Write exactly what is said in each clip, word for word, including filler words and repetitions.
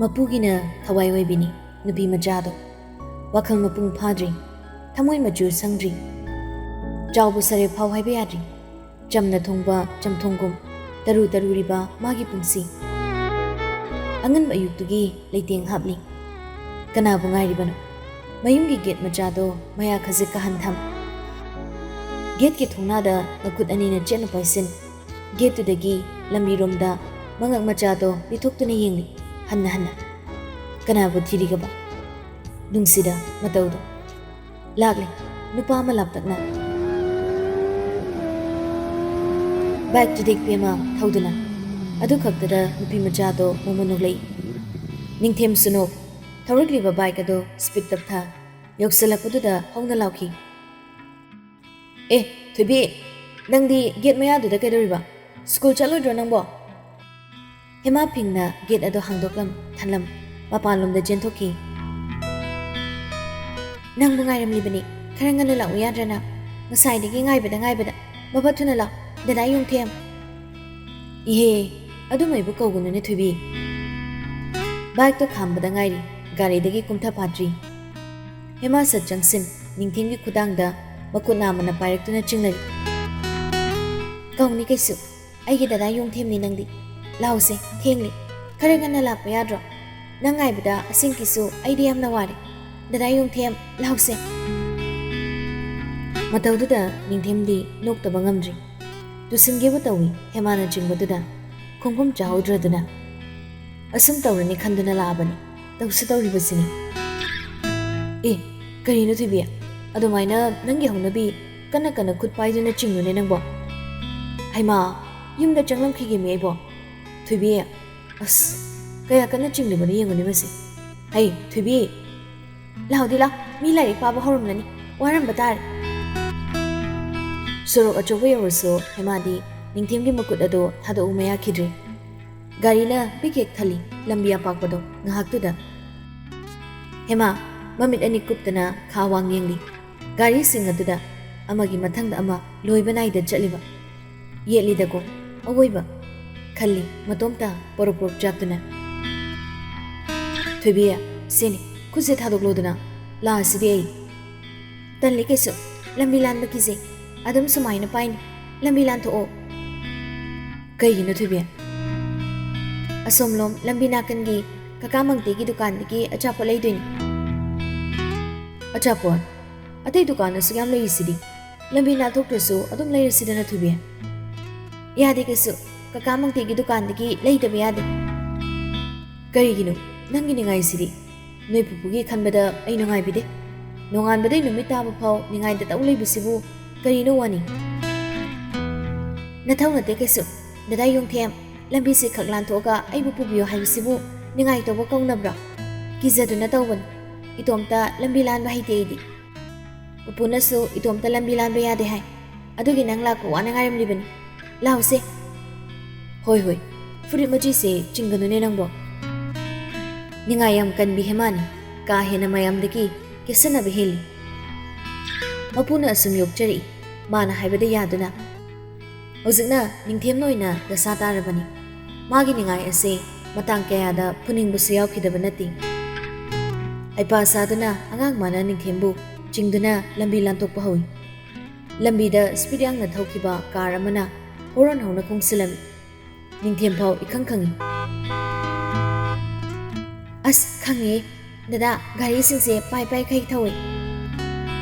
ꯃꯄꯨꯒꯤꯅ ꯊꯋꯥꯏ ꯑꯣꯏꯕꯤꯅꯤ ꯅꯨꯄꯤ ꯃꯆꯥꯗꯣ꯫ ꯋꯥꯈꯜ ꯃꯄꯨꯡ ꯐꯥꯗ꯭ꯔꯤ, ꯊꯃꯣꯏ ꯃꯆꯨ ꯁꯪꯗ꯭ꯔꯤ, ꯆꯥꯎꯕ ꯁꯔꯦꯞ ꯐꯥꯎ ꯍꯥꯏꯕ ꯌꯥꯗ꯭ꯔꯤ꯫ ꯆꯝꯅ ꯊꯣꯡꯕ ꯆꯝꯊꯣꯡꯒꯨꯝ ꯇꯔꯨ ꯇꯔꯨꯔꯤꯕ ꯃꯥꯒꯤ ꯄꯨꯟꯁꯤ꯫ ꯑꯉꯟꯕ ꯑꯌꯨꯛꯇꯨꯒꯤ ꯂꯩꯇꯦꯡ ꯍꯥꯞꯂꯤ꯫ ꯀꯅꯥꯕꯨ ꯉꯥꯏꯔꯤꯕꯅꯣ? ꯃꯌꯨꯝꯒꯤ ꯒꯦꯠ ꯃꯆꯥꯗꯣ ꯃꯌꯥ ꯈꯖꯤꯛ ꯀꯥꯍꯟ ꯊꯝ꯫ ꯒꯦꯠꯀꯤ ꯊꯣꯡꯅꯥꯗ ꯃꯈꯨꯠ ꯑꯅꯤꯅ ꯆꯦꯠꯅ ꯄꯥꯏꯁꯤꯟ꯫ ꯒꯦꯠꯇꯨꯗꯒꯤ ꯂꯝꯕꯤꯔꯣꯝꯗ ꯃꯉꯛ ꯃꯆꯥꯗꯣ ꯂꯤꯊꯣꯛꯇꯨꯅ ꯌꯦꯡꯂꯤ, ꯍꯟꯅ ꯍꯟꯅ꯫ ꯀꯅꯥꯕꯨ ꯊꯤꯔꯤꯒꯕ? ꯅꯨꯡꯁꯤꯗ ꯃꯇꯧꯗꯣ꯫ ꯂꯥꯛꯂꯦ ꯅꯨꯄꯥ ꯑꯃ ꯂꯥꯞꯇꯛꯅ꯫ ꯕꯥꯏꯛ ꯇꯨꯗꯦꯛꯄꯤ ꯑꯃ ꯊꯧꯗꯨꯅ꯫ ꯑꯗꯨ ꯈꯛꯇꯗ ꯅꯨꯄꯤ ꯃꯆꯥꯗꯣ ꯃꯣꯃꯣꯟ ꯅꯣꯛꯂꯛꯏ꯫ ꯅꯤꯡꯊꯦꯝꯁꯨ ꯅꯣꯛ꯫ ꯊꯧꯔꯛꯂꯤꯕ ꯕꯥꯏꯛ ꯑꯗꯣ ꯁ꯭ꯄꯤꯗ ꯇꯞꯊ꯫ ꯌꯧꯁꯤꯜꯂꯛꯄꯗꯨꯗ ꯍꯧꯅ ꯂꯥꯎꯈꯤ꯫ "ꯑꯦ, ꯊꯣꯏꯕꯤ, ꯅꯪꯗꯤ ꯒꯦꯠ ꯃꯌꯥꯗꯨꯗ ꯀꯩꯗꯧꯔꯤꯕ? ꯁ꯭ꯀꯨꯜ ꯆꯠꯂꯣꯏꯗ꯭ꯔꯣ ꯅꯪꯕꯣ?" ꯍꯦꯃꯥ ꯐꯤꯡꯅ ꯒꯦꯠ ꯑꯗꯣ ꯍꯥꯡꯗꯣꯛꯂꯝ ꯊꯜꯂꯝ ꯃꯄꯥꯟꯂꯣꯝꯗ ꯆꯦꯟꯊꯣꯛꯈꯤ꯫ "ꯅꯪꯕꯨ ꯉꯥꯏꯔꯝꯂꯤꯕꯅꯤ, ꯈꯔ ꯉꯟꯅ ꯂꯥꯛꯎ ꯌꯥꯗ꯭ꯔꯅ? ꯉꯁꯥꯏꯗꯒꯤ ꯉꯥꯏꯕꯗ ꯉꯥꯏꯕꯗ꯫ ꯃꯐꯠ ꯊꯨꯅ ꯂꯥꯛ, ꯗꯗꯥ ꯌꯣꯡꯊꯦꯝ꯫" "ꯏꯍꯦ, ꯑꯗꯨꯃꯥꯏꯕꯨ ꯀꯧꯒꯅꯨꯅꯦ ꯊꯣꯏꯕꯤ꯫" ꯕꯥꯏꯛꯇꯣ ꯈꯥꯝꯕꯗ ꯉꯥꯏꯔꯤ, ꯒꯥꯔꯤꯗꯒꯤ ꯀꯨꯝꯊ ꯐꯥꯠꯇ꯭ꯔꯤ꯫ ꯍꯦꯃꯥ ꯁꯠ ꯆꯪꯁꯤꯟ, ꯅꯤꯡꯊꯦꯝꯒꯤ ꯈꯨꯗꯥꯡꯗ ꯃꯈꯨꯠ ꯅꯥꯝꯃꯅ ꯄꯥꯏꯔꯛꯇꯨꯅ ꯆꯤꯡꯅꯔꯤ꯫ "ꯀꯧꯅꯤ ꯀꯩꯁꯨ, ꯑꯩꯒꯤ ꯗꯗꯥ ꯌꯣꯡꯊꯦꯝꯅꯤ ꯅꯪꯗꯤ꯫ ꯂꯥꯎꯁꯦ, ꯊꯦꯡꯂꯤ꯫ ꯈꯔ ꯉꯟꯅ ꯂꯥꯛꯄ ꯌꯥꯗ꯭ꯔꯣ? ꯅꯪ ꯉꯥꯏꯕꯗ ꯑꯁꯦꯡꯀꯤꯁꯨ ꯑꯩꯗꯤ ꯌꯥꯝꯅ ꯋꯥꯔꯦ꯫ ꯗꯗꯥ ꯌꯣꯡꯊꯦꯝ, ꯂꯥꯎꯁꯦ꯫" ꯃꯇꯧꯗꯨꯗ ꯅꯤꯡꯊꯦꯝꯗꯤ ꯅꯣꯛꯇꯕ ꯉꯝꯗ꯭ꯔꯤ꯫ ꯇꯨꯁꯤꯟꯒꯦꯕꯨ ꯇꯧꯏ ꯍꯦꯃꯥꯅ ꯆꯤꯡꯕꯗꯨꯗ ꯈꯣꯡꯐꯝ ꯆꯥꯍꯧꯗ꯭ꯔꯗꯨꯅ꯫ ꯑꯁꯨꯝ ꯇꯧꯔꯅꯤ ꯈꯟꯗꯨꯅ ꯂꯥꯛꯑꯕꯅꯤ꯫ ꯇꯧꯁꯨ ꯇꯧꯔꯤꯕꯁꯤꯅꯤ꯫ "ꯑꯦ, ꯀꯔꯤꯅꯣ ꯊꯣꯏꯕꯤ? ꯑꯗꯨꯃꯥꯏꯅ ꯅꯪꯒꯤ ꯍꯧꯅꯕꯤ ꯀꯟꯅ ꯀꯟꯅ ꯈꯨꯠ ꯄꯥꯏꯗꯨꯅ ꯆꯤꯡꯉꯨꯅꯦ ꯅꯪꯕꯣ꯫ ꯍꯩꯃꯥ, ꯌꯨꯝꯗ ꯆꯪꯂꯝꯈꯤꯒꯦꯃꯤ ꯑꯩꯕꯣ꯫ ꯊꯣꯏꯕꯤ, ꯑꯁ, ꯀꯌꯥ ꯀꯟꯅ ꯆꯤꯡꯂꯤꯕꯅꯣ ꯌꯦꯡꯉꯨꯅꯦ ꯃꯁꯤ꯫ ꯍꯩ, ꯊꯣꯏꯕꯤ, ꯂꯥꯎꯗꯤ ꯂꯥꯎ, ꯃꯤ ꯂꯥꯏꯔꯤꯛ ꯄꯥꯕ ꯍꯧꯔꯝꯂꯅꯤ, ꯋꯥꯔꯝꯕ ꯇꯥꯔꯦ꯫" ꯁꯣꯔꯣꯛ ꯑꯆꯧꯕ ꯌꯧꯔꯁꯨ ꯍꯦꯃꯥꯗꯤ ꯅꯤꯡꯊꯦꯝꯒꯤ ꯃꯈꯨꯠ ꯑꯗꯨ ꯊꯥꯗꯣꯛꯎ ꯃꯌꯥꯈꯤꯗ꯭ꯔꯦ꯫ ꯒꯥꯔꯤꯅ ꯄꯤꯛ ꯍꯦꯛ ꯊꯜꯂꯤ ꯂꯝꯕꯤ ꯑꯄꯥꯛꯄꯗꯣ ꯉꯥꯏꯍꯥꯛꯇꯨꯗ꯫ ꯍꯦꯃꯥ ꯃꯃꯤꯠ ꯑꯅꯤ ꯀꯨꯞꯇꯅ ꯈꯥ ꯋꯥꯡ ꯌꯦꯡꯂꯤ꯫ ꯒꯥꯔꯤꯁꯤꯡ ꯑꯗꯨꯗ ꯑꯃꯒꯤ ꯃꯊꯪꯗ ꯑꯃ ꯂꯣꯏꯕ ꯅꯥꯏꯗ ꯆꯠꯂꯤꯕ꯫ "ꯌꯦꯠꯂꯤꯗꯀꯣ ꯑꯋꯣꯏꯕ" ꯈꯜꯂꯤ ꯃꯇꯣꯝꯇ ꯄꯣꯔꯣꯛ ꯄꯣꯔꯣꯛ ꯆꯥꯛꯇꯨꯅ꯫ "ꯊꯣꯏꯕꯤ, ꯁꯤꯅꯤ, ꯈꯨꯠꯁꯦ ꯊꯥꯗꯣꯛꯂꯣꯗꯅ, ꯂꯥꯛꯑꯁꯤꯗꯤ ꯑꯩ꯫" "ꯇꯜꯂꯤ ꯀꯩꯁꯨ, ꯂꯝꯕꯤ ꯂꯥꯟꯕ ꯀꯤꯖꯩ꯫ ꯑꯗꯨꯝ ꯁꯨꯃꯥꯏꯅ ꯄꯥꯏꯅꯤ, ꯂꯝꯕꯤ ꯂꯥꯟꯊꯣꯛꯑꯣ꯫" "ꯀꯩꯒꯤꯅꯣ ꯊꯣꯏꯕꯤ?" "ꯑꯁꯣꯝꯂꯣꯝ ꯂꯝꯕꯤ ꯅꯥꯀꯟꯒꯤ ꯀꯀꯥ ꯃꯪꯇꯦꯒꯤ ꯗꯨꯀꯥꯟꯗꯒꯤ ꯑꯆꯥꯄꯣꯠ ꯂꯩꯗꯣꯏꯅꯤ꯫" "ꯑꯆꯥꯄꯣꯠ? ꯑꯇꯩ ꯗꯨꯀꯥꯟ ꯑꯁꯨꯛ ꯌꯥꯝ ꯂꯩꯔꯤꯁꯤꯗꯤ, ꯂꯝꯕꯤ ꯅꯥꯟꯊꯣꯛꯇ꯭ꯔꯁꯨ ꯑꯗꯨꯝ ꯂꯩꯔꯁꯤꯗꯅ ꯊꯣꯏꯕꯤ꯫" "ꯌꯥꯗꯦ ꯀꯩꯁꯨ, ꯀꯀꯥ ꯃꯪꯇꯦꯒꯤ ꯗꯨꯀꯥꯟꯗꯒꯤ ꯂꯩꯗꯕ ꯌꯥꯗꯦ꯫" "ꯀꯔꯤꯒꯤꯅꯣ ꯅꯪꯒꯤ ꯅꯤꯡꯉꯥꯏꯁꯤꯗꯤ? ꯅꯣꯏ ꯄꯨꯄꯨꯒꯤ ꯈꯟꯕꯗ ꯑꯩ ꯅꯨꯡꯉꯥꯏꯕꯤꯗꯦ꯫ ꯅꯣꯡꯉꯥꯟꯕꯗꯩ ꯅꯨꯃꯤꯠ ꯇꯥꯕ ꯐꯥꯎ ꯅꯤꯡꯉꯥꯏꯗ ꯇꯧ ꯂꯩꯕꯁꯤꯕꯨ ꯀꯔꯤꯅꯣ ꯋꯥꯅꯤ?" "ꯅꯊꯧ ꯅꯠꯇꯦ ꯀꯩꯁꯨ꯫ ꯗꯗꯥ ꯌꯣꯡꯊꯦꯝ, ꯂꯝꯕꯤꯁꯤ ꯈꯛ ꯂꯥꯟꯊꯣꯛꯑꯒ ꯑꯩꯕꯨ ꯄꯨꯕꯤꯌꯣ ꯍꯥꯏꯕꯁꯤꯕꯨ ꯅꯤꯡꯉꯥꯏ ꯇꯧꯕ ꯀꯧꯅꯕ꯭ꯔꯣ? ꯀꯤꯖꯗꯨꯅ ꯇꯧꯕꯅꯤ꯫ ꯏꯇꯣꯝꯇ ꯂꯝꯕꯤ ꯂꯥꯟꯕ ꯍꯩꯇꯦ ꯑꯩꯗꯤ꯫ ꯄꯨꯄꯨꯅꯁꯨ ꯏꯇꯣꯝꯇ ꯂꯝꯕꯤ ꯂꯥꯟꯕ ꯌꯥꯗꯦ ꯍꯥꯏ꯫ ꯑꯗꯨꯒꯤ ꯅꯪ ꯂꯥꯛꯄ ꯋꯥꯅ ꯉꯥꯏꯔꯝꯂꯤꯕꯅꯤ꯫ ꯂꯥꯎꯁꯦ꯫" "ꯍꯣꯏ, ꯍꯣꯏ, ꯐꯨꯔꯤꯠ ꯃꯆꯤꯁꯦ ꯆꯤꯡꯒꯅꯨꯅꯦ ꯅꯪꯕꯣ꯫ ꯅꯤꯡꯉꯥꯏ ꯌꯥꯝ ꯀꯟꯕꯤ ꯍꯦꯃꯥꯅꯤ, ꯀꯥ ꯍꯦꯟꯅ ꯃꯌꯥꯝꯗꯒꯤ ꯀꯦꯁꯟꯅꯕ ꯍꯦꯜꯂꯤ꯫" ꯃꯄꯨꯅ ꯑꯁꯨꯝ ꯌꯣꯛꯆꯔꯛꯏ, ꯃꯥꯅ ꯍꯥꯏꯕꯗ ꯌꯥꯗꯨꯅ꯫ ꯍꯧꯖꯤꯛꯅ ꯅꯤꯡꯊꯦꯝꯅ ꯑꯣꯏꯅ ꯗꯁꯥ ꯇꯥꯔꯕꯅꯤ꯫ ꯃꯥꯒꯤ ꯅꯤꯡꯉꯥꯏ ꯑꯁꯦ ꯃꯇꯥꯡ ꯀꯌꯥꯗ ꯐꯨꯅꯤꯡꯕꯁꯨ ꯌꯥꯎꯈꯤꯗꯕ ꯅꯠꯇꯦ꯫ ꯍꯩꯄꯥ ꯁꯥꯗꯨꯅ ꯑꯉꯥꯡ ꯃꯥꯅ ꯅꯤꯡꯊꯦꯝꯕꯨ ꯆꯤꯡꯗꯨꯅ ꯂꯝꯕꯤ ꯂꯥꯟꯊꯣꯛꯄ ꯍꯧꯏ꯫ ꯂꯝꯕꯤꯗ ꯁ꯭ꯄꯤꯗ ꯌꯥꯡꯅ ꯊꯧꯈꯤꯕ ꯀꯥꯔ ꯑꯃꯅ ꯍꯣꯔꯣꯟ ꯍꯧꯅ ꯈꯣꯡꯁꯤꯜꯂꯝꯃꯤ꯫ ꯅꯤꯡꯊꯦꯝ ꯐꯥꯎ ꯏꯈꯪ ꯈꯪꯏ꯫ "ꯑꯁ, ꯈꯪꯉꯦ꯫ ꯗꯗꯥ, ꯒꯥꯔꯤꯁꯤꯡꯁꯦ ꯄꯥꯏ ꯄꯥꯏ ꯈꯩ ꯊꯧꯏ꯫"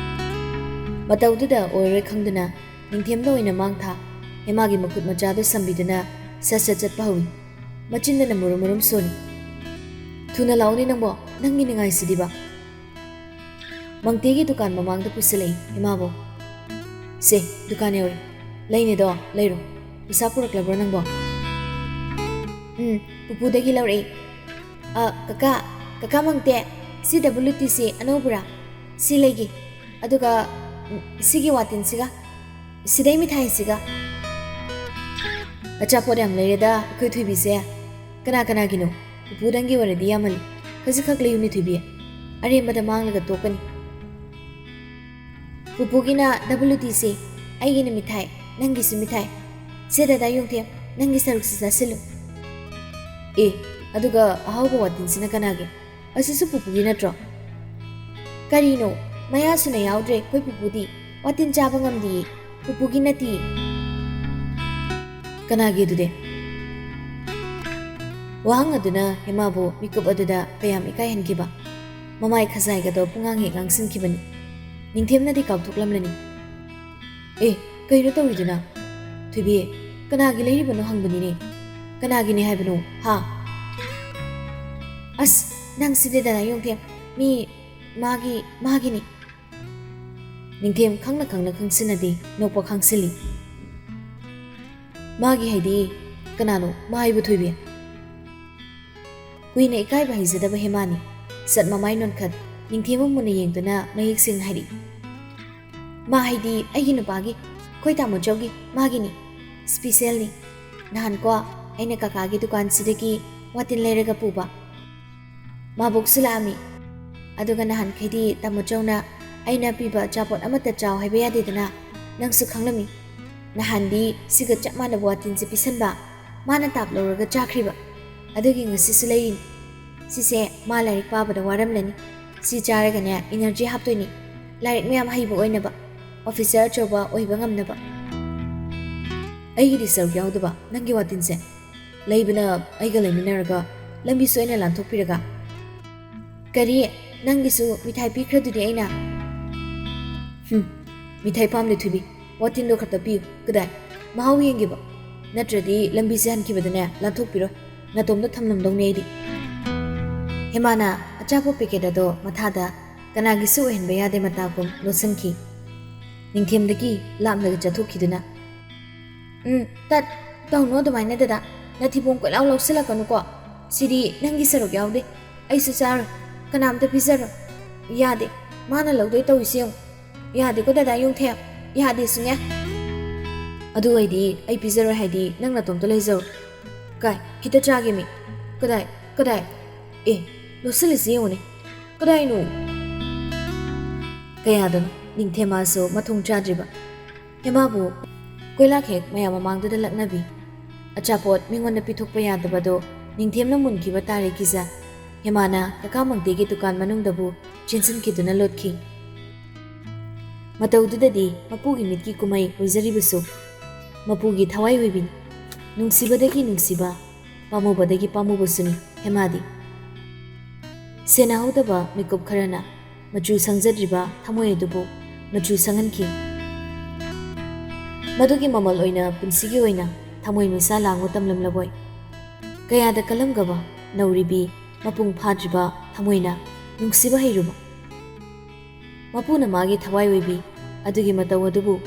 ꯃꯇꯧꯗꯨꯗ ꯑꯣꯏꯔꯣꯏ ꯈꯪꯗꯨꯅ ꯅꯤꯡꯊꯦꯝꯗ ꯑꯣꯏꯅ ꯃꯥꯡ ꯊꯥ꯫ ꯍꯦꯃꯥꯒꯤ ꯃꯈꯨꯠ ꯃꯆꯥꯗꯨ ꯁꯝꯕꯤꯗꯨꯅ ꯁꯠ ꯁꯠ ꯆꯠꯄ ꯍꯧꯏ꯫ ꯃꯆꯤꯟꯗꯅ ꯃꯨꯔꯨꯝ ꯃꯨꯔꯨꯝ ꯁꯣꯜꯂꯤ꯫ "ꯊꯨꯅ ꯂꯥꯛꯎꯅꯦ ꯅꯪꯕꯣ, ꯅꯪꯒꯤ ꯅꯤꯡꯉꯥꯏꯁꯤꯗꯤꯕ꯫" ꯃꯪꯇꯦꯒꯤ ꯗꯨꯀꯥꯟ ꯃꯃꯥꯡꯗ ꯄꯨꯁꯤꯜꯂꯛꯏ ꯏꯃꯥꯕꯣꯛ꯫ "ꯁꯦ, ꯗꯨꯀꯥꯟ ꯌꯧꯔꯦ꯫ ꯂꯩꯅꯦꯗꯣ, ꯂꯩꯔꯣ꯫ ꯄꯩꯁꯥ ꯄꯨꯔꯛꯂꯕ꯭ꯔꯣ ꯅꯪꯕꯣ?" "ꯎꯝ, ꯄꯨꯄꯨꯗꯒꯤ ꯂꯧꯔꯛꯑꯦ꯫ ꯑ, ꯀꯀꯥ, ꯀꯀꯥ ꯃꯪꯇꯦ, ꯁꯤ ꯗꯕꯜꯌꯨ ꯇꯤ ꯁꯤ ꯑꯅꯧꯕꯔꯥ? ꯁꯤ ꯂꯩꯒꯦ꯫ ꯑꯗꯨꯒ, ꯎꯝ, ꯁꯤꯒꯤ ꯋꯥꯇꯤꯟꯁꯤꯒ, ꯁꯤꯗꯩ ꯃꯤꯊꯥꯏꯁꯤꯒ꯫" "ꯑꯆꯥꯄꯣꯠ ꯌꯥꯝ ꯂꯩꯔꯦꯗ ꯑꯩꯈꯣꯏ ꯊꯣꯏꯕꯤꯁꯦ꯫ ꯀꯅꯥ ꯀꯅꯥꯒꯤꯅꯣ? ꯄꯨꯄꯨꯗꯪꯒꯤ ꯑꯣꯏꯔꯗꯤ ꯌꯥꯝꯃꯜꯂꯤ꯫ ꯈꯖꯤꯛꯈꯛ ꯂꯩꯌꯨꯅꯦ ꯊꯣꯏꯕꯤ꯫ ꯑꯔꯦꯝꯕꯗ ꯃꯥꯡꯂꯒ ꯇꯣꯛꯀꯅꯤ꯫" "ꯄꯨꯄꯨꯒꯤꯅ ꯗꯕꯜꯌꯨ ꯇꯤ ꯁꯤ, ꯑꯩꯒꯤꯅ ꯃꯤꯊꯥꯏ, ꯅꯪꯒꯤꯁꯨ ꯃꯤꯊꯥꯏ꯫ ꯁꯦ ꯗꯗꯥ ꯌꯣꯡꯊꯦꯝ, ꯅꯪꯒꯤ ꯁꯔꯨꯛꯁꯤ ꯆꯥꯁꯤꯜꯂꯨ꯫" "ꯑꯦ, ꯑꯗꯨꯒ ꯑꯍꯥꯎꯕ ꯋꯥꯇꯤꯟꯁꯤꯅ ꯀꯅꯥꯒꯤ?" ꯑꯁꯤꯁꯨ ꯄꯨꯄꯨꯒꯤ ꯅꯠꯇ꯭ꯔꯣ? ꯀꯔꯤꯅꯣ? ꯃꯌꯥꯁꯨꯅ ꯌꯥꯎꯗ꯭ꯔꯦ ꯑꯩꯈꯣꯏ ꯄꯨꯄꯨꯗꯤ꯫ ꯋꯥꯇꯤꯟ ꯆꯥꯕ ꯉꯝꯗꯤꯌꯦ꯫ ꯄꯨꯄꯨꯒꯤ ꯅꯠꯇꯤꯌꯦ꯫ ꯀꯅꯥꯒꯤ ꯑꯗꯨꯗꯤ? ꯋꯥꯍꯪ ꯑꯗꯨꯅ ꯍꯦꯃꯥꯕꯨ ꯃꯤꯀꯨꯞ ꯑꯗꯨꯗ ꯀꯌꯥꯝ ꯏꯀꯥꯏꯍꯟꯈꯤꯕ꯫ ꯃꯃꯥꯏ ꯈꯖꯥꯏꯒꯗꯣ ꯄꯨꯡꯉꯥꯡ ꯍꯦꯛ ꯉꯥꯡꯁꯤꯟꯈꯤꯕꯅꯤ꯫ ꯅꯤꯡꯊꯦꯝꯅꯗꯤ ꯀꯥꯎꯊꯣꯛꯂꯝꯂꯅꯤ꯫ "ꯑꯦ, ꯀꯩꯅꯣ ꯇꯧꯔꯤꯗꯨꯅ? ꯊꯣꯏꯕꯤ, ꯀꯅꯥꯒꯤ ꯂꯩꯔꯤꯕꯅꯣ ꯍꯪꯕꯅꯤꯅꯦ꯫ ꯀꯅꯥꯒꯤꯅꯦ ꯍꯥꯏꯕꯅꯣ, ꯍꯥ?" "ꯑꯁ, ꯅꯪꯁꯤꯗꯤ ꯗꯗꯥ ꯌꯣꯡꯊꯦꯝ꯫ ꯃꯤ, ꯃꯥꯒꯤ, ꯃꯥꯒꯤꯅꯤ꯫" ꯅꯤꯡꯊꯦꯝ ꯈꯪꯅ ꯈꯪꯅ ꯈꯪꯁꯤꯟꯅꯗꯦ, ꯅꯣꯛꯄ ꯈꯪꯁꯤꯜꯂꯤ꯫ "ꯃꯥꯒꯤ ꯍꯥꯏꯗꯤ ꯀꯅꯥꯅꯣ ꯃꯥ ꯍꯥꯏꯕꯨ, ꯊꯣꯏꯕꯤ?" ꯀꯨꯏꯅ ꯏꯀꯥꯏꯕ ꯍꯩꯖꯗꯕ ꯍꯦꯃꯥꯅꯤ꯫ ꯁꯠ ꯃꯃꯥꯏ ꯅꯣꯟꯈꯠ, ꯅꯤꯡꯊꯦꯝꯕꯨ ꯃꯨꯟꯅ ꯌꯦꯡꯗꯨꯅ ꯃꯌꯦꯛ ꯁꯦꯡꯅ ꯍꯥꯏꯔꯛꯏ꯫ "ꯃꯥ ꯍꯥꯏꯗꯤ ꯑꯩꯒꯤ ꯅꯨꯄꯥꯒꯤ, ꯑꯩꯈꯣꯏ ꯇꯥꯃꯣꯆꯧꯒꯤ, ꯃꯥꯒꯤꯅꯤ꯫ ꯁ꯭ꯄꯤꯁꯦꯜꯅꯤ꯫ ꯅꯍꯥꯟꯀꯣ ꯑꯩꯅ ꯀꯀꯥꯒꯤ ꯗꯨꯀꯥꯟꯁꯤꯗꯒꯤ ꯋꯥꯇꯤꯟ ꯂꯩꯔꯒ ꯄꯨꯕ꯫ ꯃꯥꯕꯣꯛꯁꯨ ꯂꯥꯛꯑꯝꯃꯤ꯫ ꯑꯗꯨꯒ ꯅꯍꯥꯟꯈꯩꯗꯤ ꯇꯥꯃꯣꯆꯧꯅ ꯑꯩꯅ ꯄꯤꯕ ꯑꯆꯥꯄꯣꯠ ꯑꯃꯠꯇ ꯆꯥꯎ ꯍꯥꯏꯕ ꯌꯥꯗꯦꯗꯅ, ꯅꯪꯁꯨ ꯈꯪꯂꯝꯃꯤ꯫ ꯅꯍꯥꯟꯗꯤ ꯁꯤꯒ ꯆꯞ ꯃꯥꯟꯅꯕ ꯋꯥꯇꯤꯟꯁꯦ ꯄꯤꯁꯟꯕ, ꯃꯥꯅ ꯇꯥꯞ ꯂꯧꯔꯒ ꯆꯥꯈ꯭ꯔꯤꯕ꯫ ꯑꯗꯨꯒꯤ ꯉꯁꯤꯁꯨ ꯂꯩꯔꯤꯅꯤ꯫ ꯁꯤꯁꯦ ꯃꯥ ꯂꯥꯏꯔꯤꯛ ꯄꯥꯕꯗ ꯋꯥꯔꯝꯂꯅꯤ꯫ ꯁꯤ ꯆꯥꯔꯒꯅꯦ ꯏꯅꯔꯖꯤ ꯍꯥꯞꯇꯣꯏꯅꯤ꯫ ꯂꯥꯏꯔꯤꯛ ꯃꯌꯥꯝ ꯍꯩꯕ ꯑꯣꯏꯅꯕ, ꯑꯣꯐꯤꯁꯔ ꯑꯆꯧꯕ ꯑꯣꯏꯕ ꯉꯝꯅꯕ꯫" "ꯑꯩꯒꯤꯗꯤ ꯁꯔꯨꯛ ꯌꯥꯎꯗꯕ ꯅꯪꯒꯤ ꯋꯥꯇꯤꯟꯁꯦ?" "ꯂꯩꯕꯅ ꯑꯩꯒ ꯂꯩꯃꯤꯟꯅꯔꯒ ꯂꯝꯕꯤꯁꯨ ꯑꯩꯅ ꯂꯥꯟꯊꯣꯛꯄꯤꯔꯒ?" "ꯀꯔꯤ? ꯅꯪꯒꯤꯁꯨ ꯃꯤꯊꯥꯏ ꯄꯤꯈ꯭ꯔꯗꯨꯗꯤ ꯑꯩꯅ?" "ꯍꯨꯝ, ꯃꯤꯊꯥꯏ ꯄꯥꯝꯗꯦ ꯊꯣꯏꯕꯤ, ꯋꯥꯇꯤꯟꯗꯣ ꯈꯛꯇ ꯄꯤꯌꯨ꯫ ꯀꯗꯥꯏ? ꯃꯍꯥꯎ ꯌꯦꯡꯒꯦꯕ꯫ ꯅꯠꯇ꯭ꯔꯗꯤ ꯂꯝꯕꯤꯁꯦ ꯍꯟꯈꯤꯕꯗꯅꯦ ꯂꯥꯟꯊꯣꯛꯄꯤꯔꯣꯏ꯫ ꯅꯥꯇꯣꯝꯗ ꯊꯝꯂꯝꯗꯧꯅꯦ ꯑꯩꯗꯤ꯫" ꯍꯦꯃꯥꯅ ꯑꯆꯥꯄꯣꯠ ꯄꯦꯀꯦꯠ ꯑꯗꯣ ꯃꯊꯥꯗ ꯀꯅꯥꯒꯤꯁꯨ ꯑꯣꯏꯍꯟꯕ ꯌꯥꯗꯦ ꯃꯇꯥꯒꯨꯝ ꯂꯣꯠꯁꯤꯟꯈꯤ꯫ ꯅꯤꯡꯊꯦꯝꯗꯒꯤ ꯂꯥꯞꯅꯒ ꯆꯠꯊꯣꯛꯈꯤꯗꯨꯅ, "ꯎꯝ, ꯇꯠ, ꯇꯧꯅꯨ ꯑꯗꯨꯃꯥꯏꯅ ꯗꯗꯥ꯫ ꯅꯊꯤꯕꯣꯡ ꯀꯣꯏꯂꯥꯎ ꯂꯧꯁꯤꯜꯂꯛꯀꯅꯨꯀꯣ꯫ ꯁꯤꯗꯤ ꯅꯪꯒꯤ ꯁꯔꯨꯛ ꯌꯥꯎꯗꯦ꯫ ꯑꯩꯁꯨ ꯆꯥꯔꯣꯏ꯫ ꯀꯅꯥꯝꯇ ꯄꯤꯖꯔꯣꯏ꯫ ꯌꯥꯗꯦ꯫ ꯃꯥꯅ ꯂꯧꯗꯣꯏ ꯇꯧꯔꯤꯁꯤ ꯌꯦꯡꯉꯨ꯫ ꯌꯥꯗꯦꯀꯣ ꯗꯗꯥ ꯌꯣꯡꯊꯦꯝ꯫ ꯌꯥꯗꯦ ꯁꯨꯡꯌꯥ꯫" "ꯑꯗꯨ ꯑꯣꯏꯗꯤ ꯑꯩ ꯄꯤꯖꯔꯣꯏ ꯍꯥꯏꯗꯤ ꯅꯪ ꯅꯇꯣꯝꯇ ꯂꯩꯖꯔꯣ꯫ ꯀꯥꯏ, ꯈꯤꯇ ꯆꯥꯒꯦꯃꯤ꯫ ꯀꯗꯥꯏ, ꯀꯗꯥꯏ? ꯑꯦ, ꯂꯣꯠꯁꯤꯜꯂꯤꯁꯤ ꯌꯦꯡꯉꯨꯅꯦ꯫ ꯀꯗꯥꯏꯅꯣ?" ꯀꯌꯥꯗꯅꯣ ꯅꯤꯡꯊꯦꯝꯃꯥꯁꯨ ꯃꯊꯣꯡ ꯆꯥꯗ꯭ꯔꯤꯕ꯫ ꯍꯦꯃꯥꯕꯨ ꯀꯣꯏꯂꯥꯈꯦꯛ ꯃꯌꯥꯝ ꯃꯃꯥꯡꯗꯨꯗ ꯂꯛꯅꯕꯤ꯫ ꯑꯆꯥꯄꯣꯠ ꯃꯤꯉꯣꯟꯗ ꯄꯤꯊꯣꯛꯄ ꯌꯥꯗꯕꯗꯣ ꯅꯤꯡꯊꯦꯝꯅ ꯃꯨꯟꯈꯤꯕ ꯇꯥꯔꯦ ꯀꯤꯖ꯫ ꯍꯦꯃꯥꯅ ꯀꯀꯥ ꯃꯪꯇꯦꯒꯤ ꯗꯨꯀꯥꯟ ꯃꯅꯨꯡꯗꯕꯨ ꯆꯦꯟꯁꯤꯟꯈꯤꯗꯨꯅ ꯂꯣꯠꯈꯤ꯫ ꯃꯇꯧꯗꯨꯗꯗꯤ ꯃꯄꯨꯒꯤ ꯃꯤꯠꯀꯤ ꯀꯨꯝꯍꯩ ꯑꯣꯏꯖꯔꯤꯕꯁꯨ ꯃꯄꯨꯒꯤ ꯊꯋꯥꯏ ꯑꯣꯏꯕꯤꯅꯤ꯫ ꯅꯨꯡꯁꯤꯕꯗꯒꯤ ꯅꯨꯡꯁꯤꯕ, ꯄꯥꯝꯃꯨꯕꯗꯒꯤ ꯄꯥꯝꯃꯨꯕꯁꯨꯅꯤ ꯍꯦꯃꯥꯗꯤ꯫ ꯁꯦꯟꯅꯍꯧꯗꯕ ꯃꯤꯀꯨꯞ ꯈꯔꯅ ꯃꯆꯨ ꯁꯪꯖꯗ꯭ꯔꯤꯕ ꯊꯃꯣꯏ ꯑꯗꯨꯕꯨ ꯃꯆꯨ ꯁꯪꯍꯟꯈꯤ꯫ ꯃꯗꯨꯒꯤ ꯃꯃꯜ ꯑꯣꯏꯅ ꯄꯨꯟꯁꯤꯒꯤ ꯑꯣꯏꯅ ꯊꯃꯣꯏ ꯃꯩꯁꯥ ꯂꯥꯡꯕ ꯇꯝꯂꯝꯂꯕꯣꯏ꯫ ꯀꯌꯥꯗ ꯀꯜꯂꯝꯒꯕ ꯅꯧꯔꯤꯕꯤ ꯃꯄꯨꯡ ꯐꯥꯗ꯭ꯔꯤꯕ ꯊꯃꯣꯏꯅ ꯅꯨꯡꯁꯤꯕ ꯍꯩꯔꯨꯕ꯫ ꯃꯄꯨꯅ ꯃꯥꯒꯤ ꯊꯋꯥꯏ ꯑꯣꯏꯕꯤ ꯑꯗꯨꯒꯤ ꯃꯇꯧ ꯑꯗꯨꯕꯨ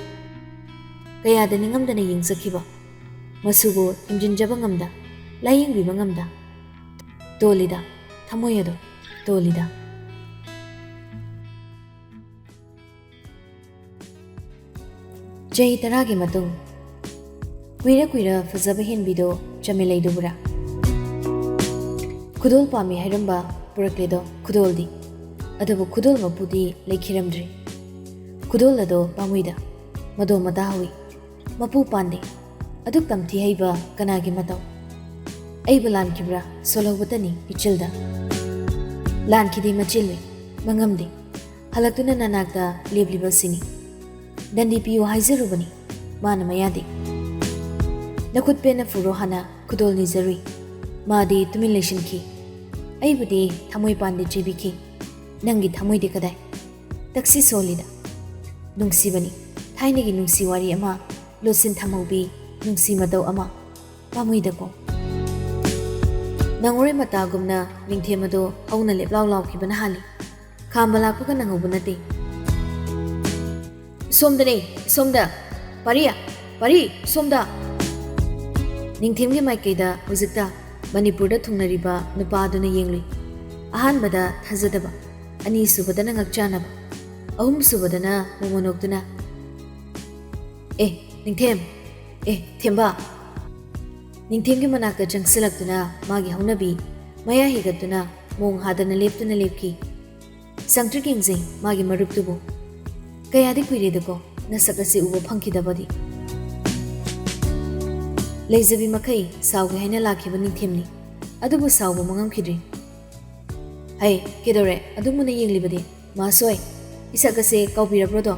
ꯀꯌꯥꯗ ꯅꯤꯡꯉꯝꯗꯅ ꯌꯦꯡꯖꯈꯤꯕ꯫ ꯃꯁꯨꯕꯨ ꯊꯦꯝꯖꯤꯟꯖꯕ ꯉꯝꯗ, ꯂꯥꯌꯦꯡꯕꯤꯕ ꯉꯝꯗ꯫ ꯇꯣꯜꯂꯤꯗ, ꯊꯃꯣꯏ ꯑꯗꯣ ꯇꯣꯜꯂꯤꯗ꯫ ꯆꯍꯤ ꯇꯔꯥꯒꯤ ꯃꯇꯨꯡ꯫ ꯀꯨꯏꯔ ꯀꯨꯏꯔ ꯐꯖꯕ ꯍꯦꯟꯕꯤꯗꯣ ꯆꯝꯃꯦ ꯂꯩꯗꯨꯕꯨꯔꯥ? ꯈꯨꯗꯣꯜ ꯄꯥꯝꯃꯤ ꯍꯥꯏꯔꯝꯕ ꯄꯨꯔꯛꯂꯦꯗꯣ ꯈꯨꯗꯣꯜꯗꯤ꯫ ꯑꯗꯨꯕꯨ ꯈꯨꯗꯣꯜ ꯃꯄꯨꯗꯤ ꯂꯩꯈꯤꯔꯝꯗ꯭ꯔꯦ꯫ ꯈꯨꯗꯣꯜ ꯑꯗꯣ ꯄꯥꯝꯃꯨꯏꯗ, ꯃꯗꯣ ꯃꯇꯥ ꯍꯧꯏ꯫ ꯃꯄꯨ ꯄꯥꯟꯗꯦ꯫ ꯑꯗꯨꯛ ꯇꯝꯊꯤ ꯍꯩꯕ ꯀꯅꯥꯒꯤ ꯃꯇꯧ? ꯑꯩꯕꯨ ꯂꯥꯟꯈꯤꯕ꯭ꯔꯥ ꯁꯣꯜꯍꯧꯕꯇꯅꯤ ꯏꯆꯤꯜꯗ꯫ ꯂꯥꯟꯈꯤꯗꯦ ꯃꯆꯤꯜꯂꯦ, ꯃꯉꯝꯗꯦ꯫ ꯍꯜꯂꯛꯇꯨꯅ ꯅꯅꯥꯛꯇ ꯂꯦꯞꯂꯤꯕꯁꯤꯅꯤ꯫ ꯗꯟꯗꯤ ꯄꯤꯌꯨ ꯍꯥꯏꯖꯔꯨꯕꯅꯤ, ꯃꯥꯅ ꯃꯌꯥꯗꯤ꯫ ꯅꯈꯨꯠ ꯄꯦꯟꯅ ꯐꯨꯔꯣ ꯍꯥꯟꯅ ꯈꯨꯗꯣꯜ ꯅꯤꯖꯔꯨꯏ꯫ ꯃꯥꯗꯤ ꯇꯨꯃꯤꯟ ꯂꯩꯁꯤꯟꯈꯤ꯫ ꯑꯩꯕꯨꯗꯤ ꯊꯃꯣꯏ ꯄꯥꯟꯗꯦ ꯆꯦꯕꯤꯈꯤ꯫ ꯅꯪꯒꯤ ꯊꯃꯣꯏꯗꯤ ꯀꯗꯥꯏ? ꯇꯛꯁꯤ ꯁꯣꯜꯂꯤꯗ꯫ ꯅꯨꯡꯁꯤꯕꯅꯤ, ꯊꯥꯏꯅꯒꯤ ꯅꯨꯡꯁꯤ ꯋꯥꯔꯤ ꯑꯃ ꯂꯣꯠꯁꯤꯟ ꯊꯝꯍꯧꯕꯤ ꯅꯨꯡꯁꯤ ꯃꯇꯧ ꯑꯃ꯫ ꯄꯥꯝꯃꯨꯏꯗꯀꯣ꯫ ꯅꯪꯉꯔꯣꯏ ꯃꯇꯥꯒꯨꯝꯅ ꯅꯤꯡꯊꯦꯝ ꯑꯗꯣ ꯍꯧꯅ ꯂꯦꯞꯂꯥꯎ ꯂꯥꯎꯈꯤꯕꯅ ꯍꯥꯜꯂꯤ꯫ ꯈꯥꯝꯕ ꯂꯥꯛꯄꯒ ꯅꯪꯍꯧꯕ ꯅꯠꯇꯦ꯫ "ꯁꯣꯝꯗꯅꯦ, ꯁꯣꯝꯗ! ꯄꯥꯔꯤ! ꯄꯥꯔꯤ! ꯁꯣꯝꯗ!" ꯅꯤꯡꯊꯦꯝꯒꯤ ꯃꯥꯏꯀꯩꯗ ꯍꯧꯖꯤꯛꯇ ꯃꯅꯤꯄꯨꯔꯗ ꯊꯨꯡꯅꯔꯤꯕ ꯅꯨꯄꯥ ꯑꯗꯨꯅ ꯌꯦꯡꯂꯨꯏ꯫ ꯑꯍꯥꯟꯕꯗ ꯊꯥꯖꯗꯕ, ꯑꯅꯤꯁꯨꯕꯗꯅ ꯉꯛꯆꯥꯟꯅꯕ, ꯑꯍꯨꯝꯁꯨꯕꯗꯅ ꯃꯣꯃꯣꯟ ꯅꯣꯛꯇꯨꯅ, "ꯑꯦ, ꯅꯤꯡꯊꯦꯝ! ꯑꯦ, ꯊꯦꯝꯕ!" ꯅꯤꯡꯊꯦꯝꯒꯤ ꯃꯅꯥꯛꯇ ꯆꯪꯁꯤꯜꯂꯛꯇꯨꯅ ꯃꯥꯒꯤ ꯍꯧꯅꯕꯤ ꯃꯌꯥ ꯍꯤꯒꯠꯇꯨꯅ ꯃꯣꯡ ꯍꯥꯗꯅ ꯂꯦꯞꯇꯨꯅ ꯂꯦꯞꯈꯤ꯫ ꯁꯪꯇ꯭ꯔꯤꯛ ꯌꯦꯡꯖꯩ ꯃꯥꯒꯤ ꯃꯔꯨꯞꯇꯨꯕꯨ꯫ ꯀꯌꯥꯗꯤ ꯀꯨꯏꯔꯦꯗꯀꯣ ꯅꯁꯛ ꯑꯁꯤ ꯎꯕ ꯐꯪꯈꯤꯗꯕꯗꯤ꯫ ꯂꯩꯖꯕꯤ ꯃꯈꯩ ꯁꯥꯎꯒꯦ ꯍꯥꯏꯅ ꯂꯥꯛꯈꯤꯕ ꯅꯤꯡꯊꯦꯝꯅꯤ, ꯑꯗꯨꯕꯨ ꯁꯥꯎꯕ ꯃꯉꯝꯈꯤꯗ꯭ꯔꯤ꯫ ꯍꯩ, ꯀꯩꯗꯧꯔꯦ? ꯑꯗꯨꯝ ꯃꯨꯟꯅ ꯌꯦꯡꯂꯤꯕꯗꯤ? ꯃꯍꯥꯁꯣꯏ, ꯏꯁꯛ ꯑꯁꯦ ꯀꯥꯎꯕꯤꯔꯕ꯭ꯔꯣꯗꯣ?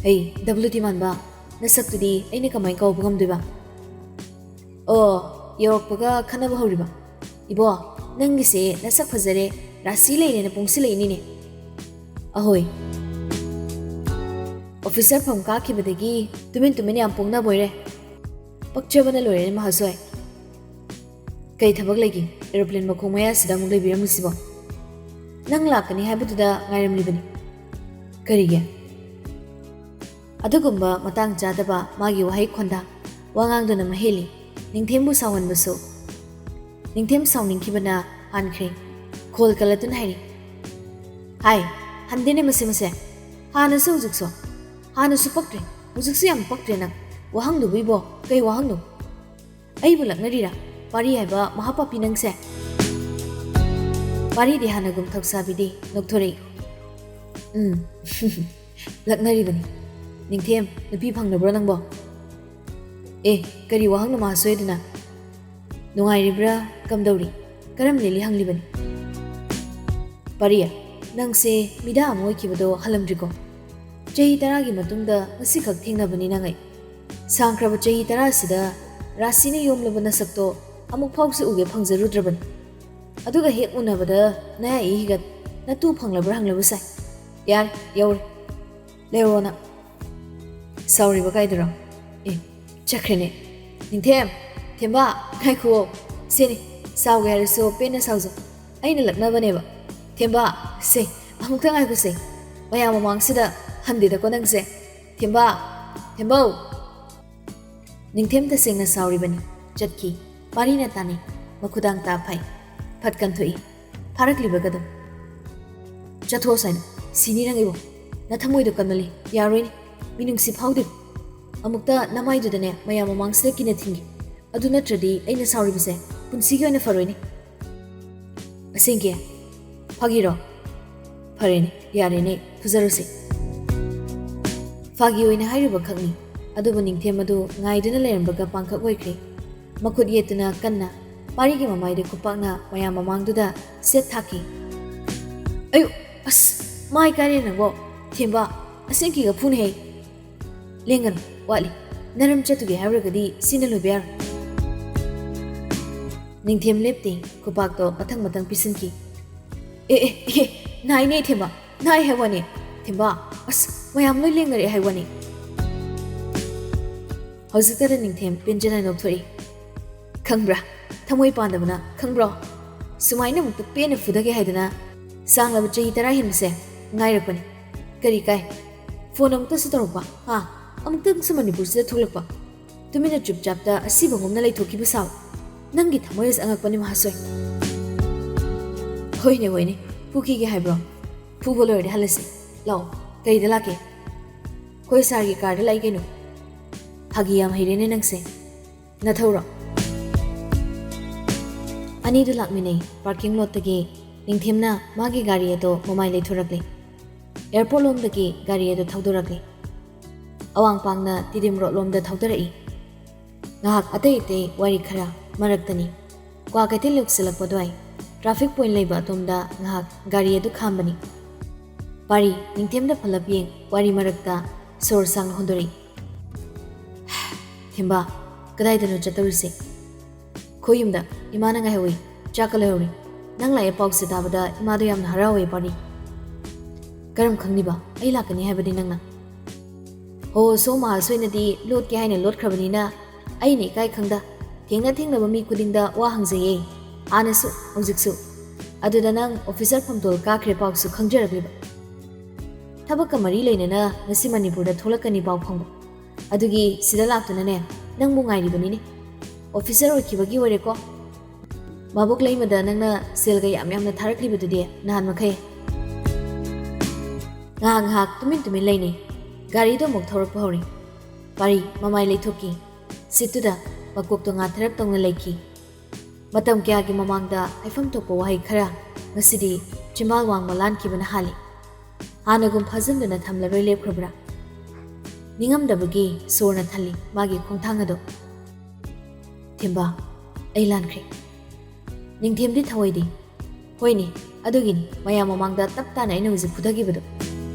ꯍꯩ, ꯗꯕ꯭ꯂꯤꯌꯨ ꯇꯤ ꯃꯥꯟꯕ, ꯅꯁꯛꯇꯨꯗꯤ ꯑꯩꯅ ꯀꯃꯥꯏꯅ ꯀꯥꯎꯕ ꯉꯝꯗꯣꯏꯕ? ꯑꯣ, ꯌꯧꯔꯛꯄꯒ ꯈꯟꯅꯕ ꯍꯧꯔꯤꯕ? ꯏꯕꯣ, ꯅꯪꯒꯤꯁꯦ ꯅꯁꯛ ꯐꯖꯔꯦ, ꯔꯥꯁꯤ ꯂꯩꯔꯦꯅ ꯄꯣꯡꯁꯤꯜꯂꯛꯏꯅꯤꯅꯦ꯫ ꯑꯍꯣꯏ꯫ ꯑꯣꯐꯤꯁꯔ ꯐꯝ ꯀꯥꯈꯤꯕꯗꯒꯤ ꯇꯨꯃꯤꯟ ꯇꯨꯃꯤꯟ ꯌꯥꯝ ꯄꯣꯡꯅꯕ ꯑꯣꯏꯔꯦ꯫ ꯄꯛꯆꯕꯅ ꯂꯣꯏꯔꯦꯅꯦ ꯃꯍꯥꯖꯣꯏ꯫ ꯀꯩ ꯊꯕꯛ ꯂꯩꯒꯦ? ꯑꯦꯔꯣꯄ꯭ꯂꯦꯟ ꯃꯈꯣꯡ ꯃꯌꯥꯁꯤꯗ ꯑꯃꯨꯛ ꯂꯩꯕꯤꯔꯝꯃꯤꯁꯤꯕꯣ? ꯅꯪ ꯂꯥꯛꯀꯅꯤ ꯍꯥꯏꯕꯗꯨꯗ ꯉꯥꯏꯔꯝꯂꯤꯕꯅꯤ꯫ ꯀꯔꯤꯒꯤ? ꯑꯗꯨꯒꯨꯝꯕ ꯃꯇꯥꯡ ꯆꯥꯗꯕ ꯃꯥꯒꯤ ꯋꯥꯍꯩ ꯈꯣꯟꯗꯥ, ꯋꯥꯉꯥꯡꯗꯨꯅ ꯃꯍꯦꯜꯂꯤ꯫ ꯅꯤꯡꯊꯦꯝꯕꯨ ꯁꯥꯎꯍꯟꯕꯁꯨ꯫ ꯅꯤꯡꯊꯦꯝ ꯁꯥꯎꯅꯤꯡꯈꯤꯕꯅ ꯍꯥꯟꯈ꯭ꯔꯦ꯫ ꯈꯣꯜ ꯀꯜꯂꯗꯨꯅ ꯍꯥꯏꯔꯤ, "ꯍꯥꯏ, ꯍꯟꯗꯦꯅꯦ ꯃꯁꯦ ꯃꯁꯦ꯫ ꯍꯥꯟꯅꯁꯨ ꯍꯧꯖꯤꯛꯁꯨ꯫ ꯍꯥꯟꯅꯁꯨ ꯄꯛꯇ꯭ꯔꯦ, ꯍꯧꯖꯤꯛꯁꯨ ꯌꯥꯝ ꯄꯛꯇ꯭ꯔꯦ ꯅꯪ꯫ ꯋꯥꯍꯪꯗꯨꯕꯨ ꯏꯕꯣ, ꯀꯩ ꯋꯥꯍꯪꯅꯣ? ꯑꯩꯕꯨ ꯂꯛꯅꯔꯤꯔꯥ? ꯄꯥꯔꯤ ꯍꯥꯏꯕ ꯃꯍꯥꯄꯥꯄꯤ ꯅꯪꯁꯦ?" ꯄꯥꯔꯤꯗꯤ ꯍꯥꯟꯅꯒꯨꯝ ꯊꯧꯁꯥꯕꯤꯗꯦ, ꯅꯣꯛꯊꯣꯔꯛꯏ꯫ "ꯎꯝ, ꯂꯛꯅꯔꯤꯕꯅꯤ꯫ ꯅꯤꯡꯊꯦꯝ, ꯅꯨꯄꯤ ꯐꯪꯂꯕ꯭ꯔꯣ ꯅꯪꯕꯣ? ꯑꯦ, ꯀꯔꯤ ꯋꯥꯍꯪꯅꯣ ꯃꯍꯥꯁꯣꯏꯗꯨꯅ? ꯅꯨꯡꯉꯥꯏꯔꯤꯕ꯭ꯔꯥ? ꯀꯝꯗꯧꯔꯤ? ꯀꯔꯝ ꯂꯦꯜꯂꯤ ꯍꯪꯂꯤꯕꯅꯤ꯫" "ꯄꯥꯔꯤ, ꯅꯪꯁꯦ ꯃꯤꯗꯥ ꯑꯃ ꯑꯣꯏꯈꯤꯕꯗꯣ ꯍꯜꯂꯝꯗ꯭ꯔꯤꯀꯣ? ꯆꯍꯤ ꯇꯔꯥꯒꯤ ꯃꯇꯨꯡꯗ ꯉꯁꯤꯈꯛ ꯊꯦꯡꯅꯕꯅꯤ ꯅꯪ ꯑꯩ꯫ ꯁꯥꯡꯈ꯭ꯔꯕ ꯆꯍꯤ ꯇꯔꯥꯁꯤꯗ ꯔꯥꯁꯤꯅ ꯌꯣꯝꯂꯕ ꯅꯁꯛꯇꯣ ꯑꯃꯨꯛ ꯐꯥꯎꯁꯨ ꯎꯒꯦ ꯐꯪꯖꯔꯨꯗ꯭ꯔꯕꯅꯤ꯫ ꯑꯗꯨꯒ ꯍꯦꯛ ꯎꯅꯕꯗ ꯅꯌꯥ ꯏ ꯍꯤꯒꯠ, ꯅꯇꯨ ꯐꯪꯂꯕ꯭ꯔꯥ ꯍꯪꯂꯕ ꯁꯥꯏ꯫ ꯌꯥꯔꯦ, ꯌꯧꯔꯦ꯫ ꯂꯩꯔꯣ ꯅꯪ꯫" "ꯁꯥꯎꯔꯤꯕ ꯀꯥꯏꯗꯨꯔꯣ? ꯑꯦ, ꯆꯠꯈ꯭ꯔꯦꯅꯦ꯫ ꯅꯤꯡꯊꯦꯝ, ꯊꯦꯝꯕ, ꯉꯥꯏꯈꯨꯑꯣ꯫ ꯁꯦꯅꯦ, ꯁꯥꯎꯒꯦ ꯍꯥꯏꯔꯁꯨ ꯄꯦꯟꯅ ꯁꯥꯎꯖꯧ꯫ ꯑꯩꯅ ꯂꯛꯅꯕꯅꯦꯕ꯫ ꯊꯦꯝꯕ, ꯁꯦ, ꯑꯃꯨꯛꯇ ꯉꯥꯏꯈꯣꯁꯦ꯫ ꯃꯌꯥꯝ ꯃꯃꯥꯡꯁꯤꯗ ꯍꯟꯗꯦꯗꯀꯣ ꯅꯪꯁꯦ꯫ ꯊꯦꯝꯕ, ꯊꯦꯝꯕꯧ!" ꯅꯤꯡꯊꯦꯝ ꯇꯁꯦꯡꯅ ꯁꯥꯎꯔꯤꯕꯅꯤ꯫ ꯆꯠꯈꯤ꯫ ꯄꯥꯔꯤꯅ ꯇꯥꯅꯩ꯫ ꯃꯈꯨꯗꯥꯡ ꯇꯥ ꯐꯩ꯫ ꯐꯠ ꯀꯟꯊꯣꯛꯏ꯫ ꯐꯥꯔꯛꯂꯤꯕꯒꯗꯣ꯫ "ꯆꯠꯊꯣꯛꯑꯣ ꯁ꯭ꯋꯥꯏꯗ꯫ ꯁꯤꯅꯤ ꯅꯪ ꯑꯩꯕꯨ꯫ ꯅꯊꯃꯣꯏꯗꯣ ꯀꯟꯃꯜꯂꯤ꯫ ꯌꯥꯔꯣꯏꯅꯦ꯫ ꯃꯤꯅꯨꯡꯁꯤ ꯐꯥꯎꯗꯦ꯫ ꯑꯃꯨꯛꯇ ꯅꯃꯥꯏꯗꯨꯗꯅꯦ ꯃꯌꯥꯝ ꯃꯃꯥꯡꯁꯤꯗ ꯀꯤꯅ ꯊꯤꯟꯒꯦ꯫ ꯑꯗꯨ ꯅꯠꯇ꯭ꯔꯗꯤ ꯑꯩꯅ ꯁꯥꯎꯔꯤꯕꯁꯦ ꯄꯨꯟꯁꯤꯒꯤ ꯑꯣꯏꯅ ꯐꯔꯣꯏꯅꯦ꯫" "ꯑꯁꯦꯡꯀꯤ? ꯐꯥꯒꯤꯔꯣ? ꯐꯔꯦꯅꯦ, ꯌꯥꯔꯦꯅꯦ, ꯐꯨꯖꯔꯨꯁꯦ꯫" ꯐꯥꯒꯤ ꯑꯣꯏꯅ ꯍꯥꯏꯔꯨꯕ ꯈꯛꯅꯤ, ꯑꯗꯨꯕꯨ ꯅꯤꯡꯊꯦꯝ ꯑꯗꯨ ꯉꯥꯏꯗꯨꯅ ꯂꯩꯔꯝꯕꯒ ꯄꯥꯡꯈꯛ ꯑꯣꯏꯈ꯭ꯔꯦ꯫ ꯃꯈꯨꯠ ꯌꯦꯠꯇꯨꯅ ꯀꯟꯅ ꯄꯥꯔꯤꯒꯤ ꯃꯃꯥꯏꯗ ꯈꯨꯄꯥꯛꯅ ꯃꯌꯥꯝ ꯃꯃꯥꯡꯗꯨꯗ ꯁꯦꯠ ꯊꯥꯈꯤ꯫ "ꯑꯌꯨ! ꯑꯁ! ꯃꯥꯏ ꯀꯥꯏꯔꯦ ꯅꯪꯕꯣ! ꯊꯦꯝꯕ, ꯑꯁꯦꯡꯀꯤꯒ ꯐꯨꯅꯍꯦ! ꯂꯦꯡꯒꯅꯨ, ꯋꯥꯠꯂꯤ꯫ ꯅꯔꯝ ꯆꯠꯇꯨꯒꯦ ꯍꯥꯏꯔꯨꯔꯒꯗꯤ ꯁꯤꯅ ꯂꯣꯏꯕ ꯌꯥꯔꯣꯏ꯫" ꯅꯤꯡꯊꯦꯝ ꯂꯦꯞꯇꯦ, ꯈꯨꯄꯥꯛꯇꯣ ꯃꯊꯪ ꯃꯊꯪ ꯄꯤꯁꯤꯟꯈꯤ꯫ "ꯑꯦ, ꯑꯦ, ꯑꯦ, ꯅꯥꯏꯅꯦ ꯊꯦꯝꯕ, ꯅꯥꯏ ꯍꯥꯏ ꯋꯥꯅꯦ꯫ ꯊꯦꯝꯕ, ꯑꯁ, ꯃꯌꯥꯝ ꯂꯣꯏ ꯂꯦꯡꯅꯔꯦ ꯍꯥꯏ ꯋꯥꯅꯦ꯫" ꯍꯧꯖꯤꯛꯇꯗ ꯅꯤꯡꯊꯦꯝ ꯄꯦꯟꯖꯅ ꯅꯣꯛꯊꯣꯛꯏ꯫ "ꯈꯪꯕ꯭ꯔꯥ, ꯊꯃꯣꯏ ꯄꯥꯟꯗꯕꯅ, ꯈꯪꯕ꯭ꯔꯣ? ꯁꯨꯃꯥꯏꯅ ꯑꯃꯨꯛꯇ ꯄꯦꯟꯅ ꯐꯨꯗꯒꯦ ꯍꯥꯏꯗꯅ ꯁꯥꯡꯂꯕ ꯆꯍꯤ ꯇꯔꯥ ꯍꯦꯟꯕꯁꯦ ꯉꯥꯏꯔꯛꯄꯅꯤ꯫ ꯀꯔꯤ ꯀꯥꯏ? ꯐꯣꯟ ꯑꯃꯨꯛꯇꯁꯨ ꯇꯧꯔꯛꯄ, ꯍꯥ? ꯑꯃꯨꯛꯇꯪꯁꯨ ꯃꯅꯤꯄꯨꯔꯁꯤꯗ ꯊꯣꯛꯂꯛꯄ꯫ ꯇꯨꯃꯤꯟꯅ ꯆꯨꯞꯆꯥꯞꯇ ꯑꯁꯤꯕꯒꯨꯝꯅ ꯂꯩꯊꯣꯛꯈꯤꯕ ꯁꯥꯎ꯫ ꯅꯪꯒꯤ ꯊꯃꯣꯏ ꯑꯁꯤ ꯑꯉꯛꯄꯅꯤ, ꯃꯍꯥꯁꯣꯏ꯫" "ꯍꯣꯏꯅꯦ, ꯍꯣꯏꯅꯦ, ꯐꯨꯈꯤꯒꯦ ꯍꯥꯏꯕ꯭ꯔꯣ? ꯐꯨꯕ ꯂꯣꯏꯔꯗꯤ ꯍꯜꯂꯁꯤ꯫ ꯂꯥꯛꯑꯣ, ꯀꯔꯤꯗ ꯂꯥꯛꯀꯦ? ꯑꯩꯈꯣꯏ ꯁꯥꯔꯒꯤ ꯀꯥꯔꯗ ꯂꯥꯛꯏ ꯀꯩꯅꯣ꯫" "ꯐꯥꯒꯤ ꯌꯥꯝ ꯍꯩꯔꯦꯅꯦ ꯅꯪꯁꯦ꯫ ꯅꯊꯧꯔꯣ?" ꯑꯅꯤꯗꯨ ꯂꯥꯛꯃꯤꯟꯅꯩ꯫ ꯄꯥꯔꯀꯤꯡ ꯂꯣꯠꯇꯒꯤ ꯅꯤꯡꯊꯦꯝꯅ ꯃꯥꯒꯤ ꯒꯥꯔꯤ ꯑꯗꯣ ꯃꯃꯥꯏ ꯂꯩꯊꯣꯔꯛꯂꯦ꯫ ꯑꯦꯌꯔꯄꯣꯔꯠ ꯂꯣꯝꯗꯒꯤ ꯒꯥꯔꯤ ꯑꯗꯨ ꯊꯧꯗꯣꯔꯛꯂꯦ꯫ ꯑꯋꯥꯡꯄꯥꯡꯅ ꯇꯤꯗꯤꯝ ꯔꯣꯗ ꯂꯣꯝꯗ ꯊꯧꯗꯔꯛꯏ꯫ ꯉꯥꯏꯍꯥꯛ ꯑꯇꯩ ꯑꯇꯩ ꯋꯥꯔꯤ ꯈꯔ꯫ ꯃꯔꯛꯇꯅꯤ꯫ ꯀ꯭ꯋꯥꯀꯩꯊꯦꯜ ꯌꯧꯁꯤꯜꯂꯛꯄ ꯑꯗꯨꯋꯥꯏ ꯇ꯭ꯔꯥꯐꯤꯛ ꯄꯣꯏꯟ ꯂꯩꯕ ꯑꯗꯣꯝꯗ ꯉꯥꯏꯍꯥꯛ ꯒꯥꯔꯤ ꯑꯗꯨ ꯈꯥꯝꯕꯅꯤ꯫ ꯄꯥꯔꯤ ꯅꯤꯡꯊꯦꯝꯗ ꯐꯂꯞ ꯌꯦꯡ ꯋꯥꯔꯤ ꯃꯔꯛꯇ ꯁꯣꯔ ꯁꯥꯡꯅ ꯍꯣꯟꯗꯣꯔꯛꯏ꯫ "ꯊꯦꯝꯕ, ꯀꯗꯥꯏꯗꯅꯣ ꯆꯠꯇꯧꯔꯤꯁꯦ?" "ꯑꯩꯈꯣꯏ ꯌꯨꯝꯗ꯫ ꯏꯃꯥꯅ ꯉꯥꯏꯍꯧꯏ꯫ ꯆꯥꯛꯀ ꯂꯣꯏꯍꯧꯔꯤ꯫ ꯅꯪ ꯂꯥꯛꯑꯦ ꯄꯥꯎꯁꯦ ꯇꯥꯕꯗ ꯏꯃꯥꯗꯣ ꯌꯥꯝꯅ ꯍꯔꯥꯎꯋꯦ ꯄꯥꯔꯤ꯫" "ꯀꯔꯝ ꯈꯪꯂꯤꯕ ꯑꯩ ꯂꯥꯛꯀꯅꯤ ꯍꯥꯏꯕꯗꯤ ꯅꯪꯅ?" "ꯍꯣ, ꯁꯣ ꯃꯍꯥꯁꯣꯏꯅꯗꯤ ꯂꯣꯠꯀꯦ ꯍꯥꯏꯅ ꯂꯣꯠꯈ꯭ꯔꯕꯅꯤꯅ ꯑꯩꯅ ꯏꯀꯥꯏ ꯈꯪꯗ ꯊꯦꯡꯅ ꯊꯦꯡꯅꯕ ꯃꯤ ꯈꯨꯗꯤꯡꯗ ꯋꯥ ꯍꯪꯖꯩꯌꯦ, ꯍꯥꯟꯅꯁꯨ ꯍꯧꯖꯤꯛꯁꯨ꯫ ꯑꯗꯨꯗ ꯅꯪ ꯑꯣꯐꯤꯁꯔ ꯐꯝꯇꯣꯜ ꯀꯥꯈ꯭ꯔꯦ ꯄꯥꯎꯁꯨ ꯈꯪꯖꯔꯛꯂꯤꯕ꯫ ꯊꯕꯛꯀ ꯃꯔꯤ ꯂꯩꯅꯅ ꯉꯁꯤ ꯃꯅꯤꯄꯨꯔꯗ ꯊꯣꯛꯂꯛꯀꯅꯤ ꯄꯥꯎ ꯐꯪꯕ꯫ ꯑꯗꯨꯒꯤ ꯁꯤꯗ ꯂꯥꯛꯇꯨꯅꯅꯦ ꯅꯪꯕꯨ ꯉꯥꯏꯔꯤꯕꯅꯤꯅꯦ꯫ ꯑꯣꯐꯤꯁꯔ ꯑꯣꯏꯈꯤꯕꯒꯤ ꯑꯣꯏꯔꯦꯀꯣ꯫ ꯃꯕꯣꯛ ꯂꯩꯃꯗ ꯅꯪꯅ ꯁꯦꯜꯒ ꯌꯥꯝ ꯌꯥꯝꯅ ꯊꯥꯔꯛꯂꯤꯕꯗꯨꯗꯤ ꯅꯍꯥꯟ ꯃꯈꯩ꯫" ꯉꯥꯏꯍꯥꯛ ꯉꯥꯏꯍꯥꯛ ꯇꯨꯃꯤꯟ ꯇꯨꯃꯤꯟ ꯂꯩꯅꯩ꯫ ꯒꯥꯔꯤꯗꯣ ꯑꯃꯨꯛ ꯊꯧꯔꯛꯄ ꯍꯧꯔꯤ꯫ ꯄꯥꯔꯤ ꯃꯃꯥꯏ ꯂꯩꯊꯣꯛꯈꯤ꯫ ꯁꯤꯠꯇꯨꯗ ꯃꯀꯣꯛꯇꯣ ꯉꯥꯊꯔꯞ ꯇꯧꯅ ꯂꯩꯈꯤ꯫ ꯃꯇꯝ ꯀꯌꯥꯒꯤ ꯃꯃꯥꯡꯗ ꯍꯥꯏꯐꯝ ꯊꯣꯛꯄ ꯋꯥꯍꯩ ꯈꯔ ꯉꯁꯤꯗꯤ ꯆꯤꯝꯕꯥꯜ ꯋꯥꯡꯃ ꯂꯥꯟꯈꯤꯕꯅ ꯍꯥꯜꯂꯤ꯫ ꯍꯥꯟꯅꯒꯨꯝ ꯐꯥꯖꯤꯟꯗꯨꯅ ꯊꯝꯂꯔꯣꯏ ꯂꯦꯞꯈ꯭ꯔꯕ꯭ꯔꯥ? ꯅꯤꯡꯉꯝꯗꯕꯒꯤ ꯁꯣꯔꯅ ꯊꯜꯂꯤ ꯃꯥꯒꯤ ꯈꯣꯡꯊꯥꯡ ꯑꯗꯨ꯫ "ꯊꯦꯝꯕ, ꯑꯩ ꯂꯥꯟꯈ꯭ꯔꯦ꯫ ꯅꯤꯡꯊꯦꯝꯗꯤ ꯊꯧꯑꯣꯏꯗꯦ꯫ ꯍꯣꯏꯅꯦ, ꯑꯗꯨꯒꯤꯅꯤ ꯃꯌꯥꯝ ꯃꯃꯥꯡꯗ ꯇꯞ ꯇꯥꯅ ꯑꯩꯅ ꯍꯧꯖꯤꯛ ꯐꯨꯊꯈꯤꯕꯗꯣ꯫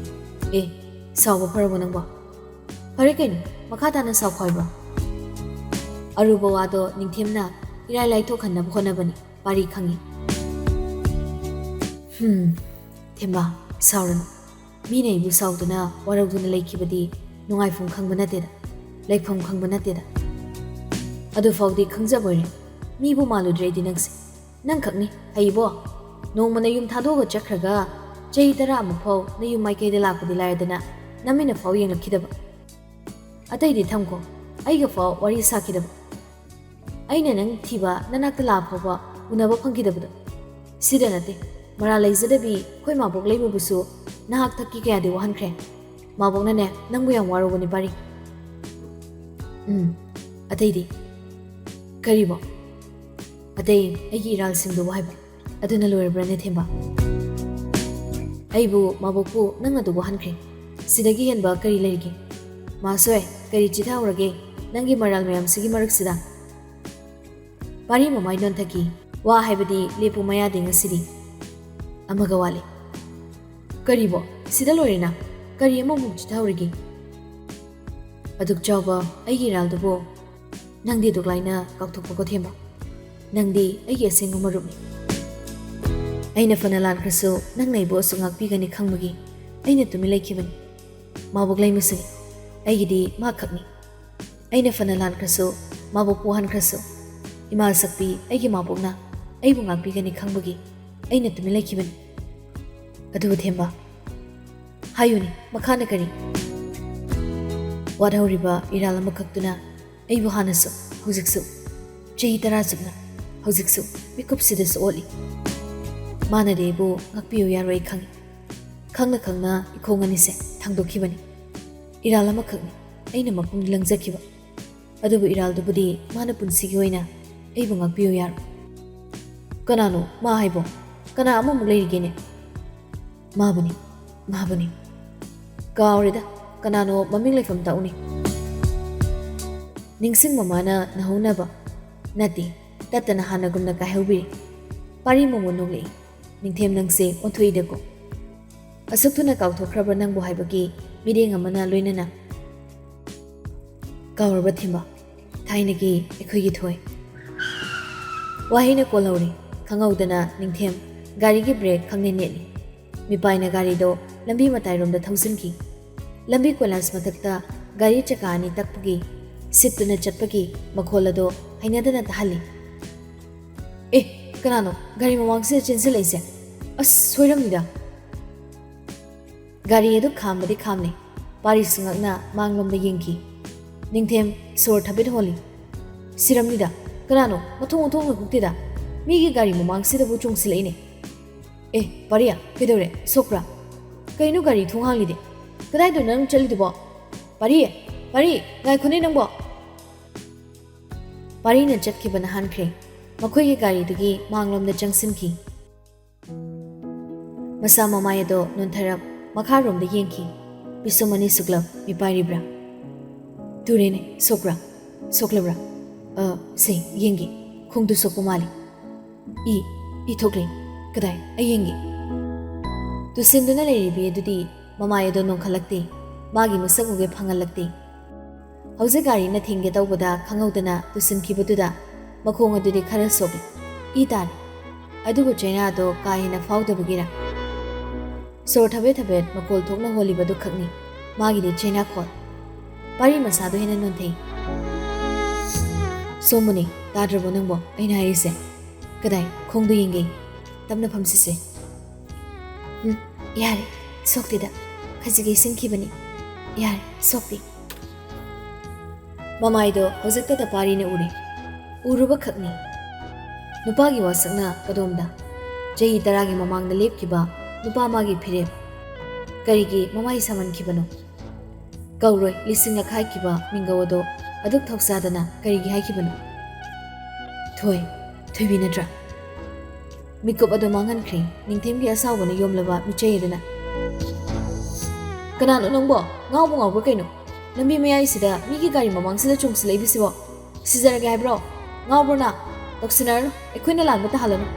ꯑꯦ, ꯁꯥꯎꯕ ꯐꯔꯕꯣ ꯅꯪꯕꯣ? ꯐꯔꯦ ꯀꯩꯅꯣ, ꯃꯈꯥ ꯇꯥꯅ ꯁꯥꯎꯈꯣ ꯍꯥꯏꯕ꯭ꯔꯣ? ꯑꯔꯨꯕ ꯋꯥꯗꯣ ꯅꯤꯡꯊꯦꯝꯅ ꯏꯔꯥꯏ ꯂꯥꯏꯊꯣꯛꯍꯟꯅꯕ ꯍꯣꯠꯅꯕꯅꯤ, ꯄꯥꯔꯤ ꯈꯪꯉꯤ꯫ ꯍꯝ, ꯊꯦꯝꯕ, ꯁꯥꯎꯔꯅꯨ꯫ ꯃꯤꯅ ꯑꯩꯕꯨ ꯁꯥꯎꯗꯨꯅ ꯋꯥꯔꯧꯗꯨꯅ ꯂꯩꯈꯤꯕꯗꯤ ꯅꯨꯡꯉꯥꯏꯐꯝ ꯈꯪꯕ ꯅꯠꯇꯦꯗ, ꯂꯩꯐꯝ ꯈꯪꯕ ꯅꯠꯇꯦꯗ꯫ ꯑꯗꯨꯐꯥꯎꯗꯤ ꯈꯪꯖꯕꯣꯏꯔꯦ꯫ ꯃꯤꯕꯨ ꯃꯥꯜꯂꯨꯗ꯭ꯔꯦ ꯑꯩꯗꯤ ꯅꯪꯁꯦ꯫ ꯅꯪꯈꯛꯅꯤ ꯍꯩꯕꯣ꯫ ꯅꯣꯡꯃ ꯅꯌꯨꯝ ꯊꯥꯗꯣꯛꯑꯒ ꯆꯠꯈ꯭ꯔꯒ ꯆꯍꯤ ꯇꯔꯥ ꯑꯃꯨꯛ ꯐꯥꯎ ꯅꯌꯨꯝ ꯃꯥꯏꯀꯩꯗ ꯂꯥꯛꯄꯗꯤ ꯂꯥꯏꯔꯗꯅ ꯅꯃꯤꯠꯅ ꯐꯥꯎ ꯌꯦꯡꯂꯛꯈꯤꯗꯕ꯫ ꯑꯇꯩꯗꯤ ꯊꯝꯈꯣ, ꯑꯩꯒ ꯐꯥꯎ ꯋꯥꯔꯤ ꯁꯥꯈꯤꯗꯕ꯫ ꯑꯩꯅ ꯅꯪ ꯊꯤꯕ ꯅꯅꯥꯛꯇ ꯂꯥꯛꯑ ꯐꯥꯎꯕ ꯎꯅꯕ ꯐꯪꯈꯤꯗꯕꯗꯣ꯫ ꯁꯤꯗ ꯅꯠꯇꯦ, ꯃꯔꯥꯜ ꯂꯩꯖꯗꯕꯤ ꯑꯩꯈꯣꯏ ꯃꯥꯕꯣꯛ ꯂꯩꯃꯕꯨꯁꯨ ꯅꯍꯥꯛ ꯊꯛꯀꯤ ꯀꯌꯥꯗꯤ ꯋꯥꯍꯟꯈ꯭ꯔꯦ꯫ ꯃꯥꯕꯣꯛꯅꯅꯦ ꯅꯪꯕꯨ ꯌꯥꯝ ꯋꯥꯔꯧꯕꯅꯤ ꯄꯥꯔꯤ꯫ ꯎꯝ, ꯑꯇꯩꯗꯤ? ꯀꯔꯤꯕꯣ? ꯑꯇꯩ ꯑꯩꯒꯤ ꯏꯔꯥꯜꯁꯤꯡꯗꯨꯕꯨ ꯍꯥꯏꯕ꯫ ꯑꯗꯨꯅ ꯂꯣꯏꯔꯕ꯭ꯔꯥꯅꯦ ꯊꯦꯝꯕ? ꯑꯩꯕꯨ ꯃꯥꯕꯣꯛꯄꯨ ꯅꯪ ꯑꯗꯨ ꯋꯥꯍꯟꯈ꯭ꯔꯦ꯫ ꯁꯤꯗꯒꯤ ꯍꯦꯟꯕ ꯀꯔꯤ ꯂꯩꯔꯤꯒꯦ? ꯃꯥꯁꯣꯏ, ꯀꯔꯤ ꯆꯤꯊꯍꯧꯔꯒꯦ ꯅꯪꯒꯤ ꯃꯔꯥꯜ ꯃꯌꯥꯝꯁꯤꯒꯤ ꯃꯔꯛꯁꯤꯗ? ꯄꯥꯔꯤ ꯃꯃꯥꯏ ꯅꯣꯟꯊꯈꯤ꯫ ꯋꯥ ꯍꯥꯏꯕꯗꯤ ꯂꯦꯞꯄꯨ ꯃꯌꯥꯗꯤ ꯉꯁꯤꯗꯤ꯫ ꯑꯃꯒ ꯋꯥꯠꯂꯤ꯫ ꯀꯔꯤꯕꯣ? ꯁꯤꯗ ꯂꯣꯏꯔꯦꯅ? ꯀꯔꯤ ꯑꯃꯃꯨꯛ ꯆꯤꯊꯍꯧꯔꯤꯒꯦ? ꯑꯗꯨꯛ ꯆꯥꯎꯕ ꯑꯩꯒꯤ ꯏꯔꯥꯜꯗꯨꯕꯨ ꯅꯪꯗꯤ ꯑꯗꯨꯛ ꯂꯥꯏꯅ ꯀꯥꯎꯊꯣꯛꯄꯀꯣ ꯊꯦꯝꯕ꯫ ꯅꯪꯗꯤ ꯑꯩꯒꯤ ꯑꯁꯦꯡꯕ ꯃꯔꯨꯞꯅꯤ꯫ ꯑꯩꯅ ꯐꯅ ꯂꯥꯟꯈ꯭ꯔꯁꯨ ꯅꯪꯅ ꯑꯩꯕꯨ ꯑꯁꯨꯛ ꯉꯥꯛꯄꯤꯒꯅꯤ ꯈꯪꯕꯒꯤ ꯑꯩꯅ ꯇꯨꯃꯤꯟ ꯂꯩꯈꯤꯕꯅꯤ꯫ ꯃꯥꯕꯣꯛ ꯂꯩꯃꯁꯨꯅꯤ꯫ ꯑꯩꯒꯤꯗꯤ ꯃꯥ ꯈꯛꯅꯤ꯫ ꯑꯩꯅ ꯐꯅ ꯂꯥꯟꯈ꯭ꯔꯁꯨ, ꯃꯥꯕꯣꯛꯄꯨ ꯋꯥꯍꯟꯈ꯭ꯔꯁꯨ, ꯏꯃꯥ ꯁꯛꯄꯤ ꯑꯩꯒꯤ ꯃꯥꯕꯣꯛꯅ ꯑꯩꯕꯨ ꯉꯥꯛꯄꯤꯒꯅꯤ ꯈꯪꯕꯒꯤ ꯑꯩꯅ ꯇꯨꯃꯤꯟ ꯂꯩꯈꯤꯕꯅꯤ꯫ ꯑꯗꯨꯕꯨ ꯊꯦꯝꯕ, ꯍꯥꯏꯌꯨꯅꯦ, ꯃꯈꯥꯅ ꯀꯔꯤ? ꯋꯥꯠꯍꯧꯔꯤꯕ ꯏꯔꯥꯜ ꯑꯃꯈꯛꯇꯨꯅ ꯑꯩꯕꯨ ꯍꯥꯟꯅꯁꯨ, ꯍꯧꯖꯤꯛꯁꯨ, ꯆꯍꯤ ꯇꯔꯥ ꯆꯨꯞꯅ, ꯍꯧꯖꯤꯛꯁꯨ ꯃꯤꯀꯨꯞꯁꯤꯗꯁꯨ ꯑꯣꯠꯂꯤ꯫ ꯃꯥꯅꯗꯤ ꯑꯩꯕꯨ ꯉꯥꯛꯄꯤꯌꯨ ꯌꯥꯔꯣꯏ ꯑꯩ ꯈꯪꯏ꯫ ꯈꯪꯅ ꯈꯪꯅ ꯏꯈꯣꯡ ꯑꯅꯤꯁꯦ ꯊꯥꯡꯗꯣꯛꯈꯤꯕꯅꯤ꯫ ꯏꯔꯥꯜ ꯑꯃꯈꯛꯅꯤ ꯑꯩꯅ ꯃꯄꯨꯡ ꯂꯪꯖꯈꯤꯕ꯫ ꯑꯗꯨꯕꯨ ꯏꯔꯥꯜꯗꯨꯕꯨꯗꯤ ꯃꯥꯅ ꯄꯨꯟꯁꯤꯒꯤ ꯑꯣꯏꯅ ꯑꯩꯕꯨ ꯉꯥꯛꯄꯤꯌꯨ ꯌꯥꯔꯣꯏ꯫ ꯀꯅꯥꯅꯣ ꯃꯥ ꯍꯥꯏꯕꯣ? ꯀꯅꯥ ꯑꯃꯃꯨꯛ ꯂꯩꯔꯤꯒꯦꯅꯦ? ꯃꯥꯕꯨꯅꯤ, ꯃꯥꯕꯨꯅꯤ꯫ ꯀꯥꯎꯔꯦꯗ, ꯀꯅꯥꯅꯣ ꯃꯃꯤꯡ ꯂꯩꯐꯝ ꯇꯥꯛꯎꯅꯦ꯫ ꯅꯤꯡꯁꯤꯡ ꯃꯃꯥꯅ ꯅꯍꯧꯅꯕ ꯅꯠꯇꯦ, ꯇꯠꯇꯅ ꯍꯥꯟꯅꯒꯨꯝꯅ ꯀꯥꯏꯍꯧꯕꯤꯔꯤ꯫ ꯄꯥꯔꯤ ꯃꯣꯃꯣꯟ ꯅꯣꯛꯂꯛꯏ꯫ "ꯅꯤꯡꯊꯦꯝ, ꯅꯪꯁꯦ ꯑꯣꯟꯊꯣꯛꯏꯗꯀꯣ꯫ ꯑꯁꯨꯛ ꯊꯨꯅ ꯀꯥꯎꯊꯣꯛꯈ꯭ꯔꯕ꯭ꯔꯥ ꯅꯪꯕꯨ?" ꯍꯥꯏꯕꯒꯤ ꯃꯤꯠꯌꯦꯡ ꯑꯃꯅ ꯂꯣꯏꯅꯅ꯫ "ꯀꯥꯎꯔꯕ ꯊꯤꯃ, ꯊꯥꯏꯅꯒꯤ ꯑꯩꯈꯣꯏꯒꯤ ꯊꯣꯏ?" ꯋꯥꯍꯩꯅ ꯀꯣꯜꯍꯧꯔꯤ꯫ ꯈꯪꯍꯧꯗꯅ ꯅꯤꯡꯊꯦꯝ ꯒꯥꯔꯤꯒꯤ ꯕ꯭ꯔꯦꯛ ꯈꯪꯅꯦ ꯅꯦꯠꯂꯤ꯫ ꯃꯤꯄꯥꯏꯅ ꯒꯥꯔꯤꯗꯣ ꯂꯝꯕꯤ ꯃꯇꯥꯏꯔꯣꯝꯗ ꯊꯧꯖꯤꯟꯈꯤ꯫ ꯂꯝꯕꯤ ꯀꯣꯏꯂꯥꯁ ꯃꯊꯛꯇ ꯒꯥꯔꯤ ꯆꯀꯥ ꯑꯅꯤ ꯇꯛꯄꯒꯤ, ꯁꯤꯠꯇꯨꯅ ꯆꯠꯄꯒꯤ ꯃꯈꯣꯜ ꯑꯗꯣ ꯍꯩꯅꯗꯅ ꯇꯥꯍꯜꯂꯤ꯫ "ꯑꯦ, ꯀꯅꯥꯅꯣ ꯒꯥꯔꯤ ꯃꯃꯥꯡꯁꯤꯗ ꯆꯦꯟꯁꯤꯜꯂꯛꯏꯁꯦ? ꯑꯁ, ꯁꯣꯏꯔꯝꯅꯤꯗ!" ꯒꯥꯔꯤ ꯑꯗꯨ ꯈꯥꯝꯕꯗꯤ ꯈꯥꯝꯂꯦ꯫ ꯄꯥꯔꯤꯁꯨ ꯉꯛꯅ ꯃꯥꯡꯂꯣꯝꯗ ꯌꯦꯡꯈꯤ꯫ ꯅꯤꯡꯊꯦꯝ ꯁꯣꯔ ꯊꯕꯦꯠ ꯍꯣꯜꯂꯤ꯫ "ꯁꯤꯔꯝꯅꯤꯗ! ꯀꯅꯥꯅꯣ ꯃꯊꯣꯡ ꯃꯊꯣꯡ ꯍꯨꯛꯇꯦꯗ? ꯃꯤꯒꯤ ꯒꯥꯔꯤ ꯃꯃꯥꯡꯁꯤꯗꯕꯨ ꯆꯣꯡꯁꯤꯜꯂꯛꯏꯅꯦ꯫ ꯑꯦ, ꯄꯥꯔꯤ, ꯀꯩꯗꯧꯔꯦ? ꯁꯣꯛꯄ꯭ꯔꯥ? ꯀꯩꯅꯣ ꯒꯥꯔꯤ ꯊꯣꯡ ꯍꯥꯡꯂꯤꯗꯤ? ꯀꯗꯥꯏꯗꯅꯣ ꯅꯪ ꯆꯠꯂꯤꯗꯨꯕꯣ? ꯄꯥꯔꯤ! ꯄꯥꯔꯤ! ꯉꯥꯏꯈꯣꯅꯦ ꯅꯪꯕꯣ!" ꯄꯥꯔꯤꯅ ꯆꯠꯈꯤꯕꯅ ꯍꯥꯟꯈ꯭ꯔꯦ꯫ ꯃꯈꯣꯏꯒꯤ ꯒꯥꯔꯤꯗꯨꯒꯤ ꯃꯥꯡꯂꯣꯝꯗ ꯆꯪꯁꯤꯟꯈꯤ꯫ ꯃꯁꯥ ꯃꯃꯥꯏ ꯑꯗꯣ ꯅꯣꯟꯊꯔꯞ ꯃꯈꯥꯔꯣꯝꯗ ꯌꯦꯡꯈꯤ꯫ ꯄꯤꯁꯨꯝ ꯑꯅꯤ ꯁꯨꯛꯂꯞ ꯃꯤꯄꯥꯏꯔꯤꯕ꯭ꯔꯥ? "ꯇꯨꯔꯦꯅꯦ, ꯁꯣꯛꯄ꯭ꯔꯥ? ꯁꯣꯛꯂꯕ꯭ꯔꯥ? ꯑ, ꯁꯦ, ꯌꯦꯡꯒꯦ꯫ ꯈꯣꯡꯗꯨ ꯁꯣꯛꯄ ꯃꯥꯜꯂꯤ꯫ E, E ꯊꯣꯛꯂꯦ꯫ ꯀꯗꯥꯏ? ꯑꯩ ꯌꯦꯡꯒꯦ꯫" ꯇꯨꯁꯤꯟꯗꯨꯅ ꯂꯩꯔꯤꯕꯤ ꯑꯗꯨꯗꯤ ꯃꯃꯥꯏ ꯑꯗꯣ ꯅꯣꯟꯈꯠꯂꯛꯇꯦ꯫ ꯃꯥꯒꯤ ꯃꯁꯛ ꯎꯒꯦ ꯐꯪꯍꯜꯂꯛꯇꯦ꯫ ꯍꯧꯖꯤꯛ ꯒꯥꯔꯤꯅ ꯊꯤꯡꯒꯦ ꯇꯧꯕꯗ ꯈꯪꯍꯧꯗꯅ ꯇꯨꯁꯤꯟꯈꯤꯕꯗꯨꯗ ꯃꯈꯣꯡ ꯑꯗꯨꯗꯤ ꯈꯔ ꯁꯣꯛꯏ꯫ ꯏ ꯇꯥꯔꯦ꯫ ꯑꯗꯨꯕꯨ ꯆꯩꯅꯥꯗꯣ ꯀꯥ ꯍꯦꯟꯅ ꯐꯥꯎꯗꯕꯒꯤꯔ? ꯁꯣꯔ ꯊꯕꯦꯠ ꯊꯕꯦꯠ ꯃꯈꯣꯜ ꯊꯣꯛꯅ ꯍꯣꯜꯂꯤꯕꯗꯨ ꯈꯛꯅꯤ ꯃꯥꯒꯤꯗꯤ ꯆꯩꯅꯥꯈꯣꯜ꯫ ꯄꯥꯔꯤ ꯃꯁꯥꯗꯣ ꯍꯦꯟꯅ ꯅꯣꯟꯊꯩ꯫ "ꯁꯣꯝꯕꯨꯅꯤ, ꯇꯥꯗ꯭ꯔꯕꯣ ꯅꯪꯕꯣ ꯑꯩꯅ ꯍꯥꯏꯔꯤꯁꯦ? ꯀꯗꯥꯏ, ꯈꯣꯡꯗꯣ ꯌꯦꯡꯒꯦ꯫ ꯇꯞꯅ ꯐꯝꯁꯤꯁꯦ꯫ ꯎꯝ, ꯌꯥꯔꯦ, ꯁꯣꯛꯇꯦꯗ꯫ ꯈꯖꯤꯛ ꯌꯩꯁꯤꯟꯈꯤꯕꯅꯤ꯫ ꯌꯥꯔꯦ, ꯁꯣꯛꯇꯦ꯫" ꯃꯃꯥꯏꯗꯣ ꯍꯧꯖꯤꯛꯇꯗ ꯄꯥꯔꯤꯅ ꯎꯔꯦ꯫ ꯎꯔꯨꯕ ꯈꯛꯅꯤ꯫ ꯅꯨꯄꯥꯒꯤ ꯋꯥꯁꯛꯅ ꯀꯗꯣꯝꯗ? ꯆꯍꯤ ꯇꯔꯥꯒꯤ ꯃꯃꯥꯡꯗ ꯂꯦꯞꯈꯤꯕ ꯅꯨꯄꯥ ꯃꯥꯒꯤ ꯐꯤꯔꯦꯞ꯫ ꯀꯔꯤꯒꯤ ꯃꯃꯥꯏ ꯁꯥꯃꯟꯈꯤꯕꯅꯣ? ꯀꯧꯔꯣꯏ, ꯂꯤꯁꯤꯡꯂꯛ ꯍꯥꯏꯈꯤꯕ ꯃꯤꯡꯒꯧ ꯑꯗꯣ ꯑꯗꯨꯛ ꯊꯧꯁꯥꯗꯅ ꯀꯔꯤꯒꯤ ꯍꯥꯏꯈꯤꯕꯅꯣ? ꯊꯣꯏ, ꯊꯣꯏꯕꯤ ꯅꯠꯇ꯭ꯔꯥ? ꯃꯤꯀꯨꯞ ꯑꯗꯨ ꯃꯥꯡꯍꯟꯈ꯭ꯔꯦ ꯅꯤꯡꯊꯦꯝꯒꯤ ꯑꯁꯥꯎꯕꯅ ꯌꯣꯝꯂꯕ ꯃꯤꯆꯩ ꯑꯗꯨꯅ꯫ "ꯀꯅꯥꯅꯣ ꯅꯪꯕꯣ? ꯉꯥꯎꯕ ꯉꯥꯎꯕ꯭ꯔꯥ ꯀꯩꯅꯣ? ꯂꯝꯕꯤ ꯃꯌꯥꯏꯁꯤꯗ ꯃꯤꯒꯤ ꯒꯥꯔꯤ ꯃꯃꯥꯡꯁꯤꯗ ꯆꯣꯡꯁꯤꯜꯂꯛꯏꯕꯁꯤꯕꯣ? ꯁꯤꯖꯔꯒꯦ ꯍꯥꯏꯕ꯭ꯔꯣ? ꯉꯥꯎꯕ꯭ꯔꯣ ꯅꯪ? ꯇꯧꯁꯤꯟꯅꯔꯅꯨ, ꯑꯩꯈꯣꯏꯅ ꯂꯥꯟꯕ ꯇꯥꯍꯜꯂꯅꯨ꯫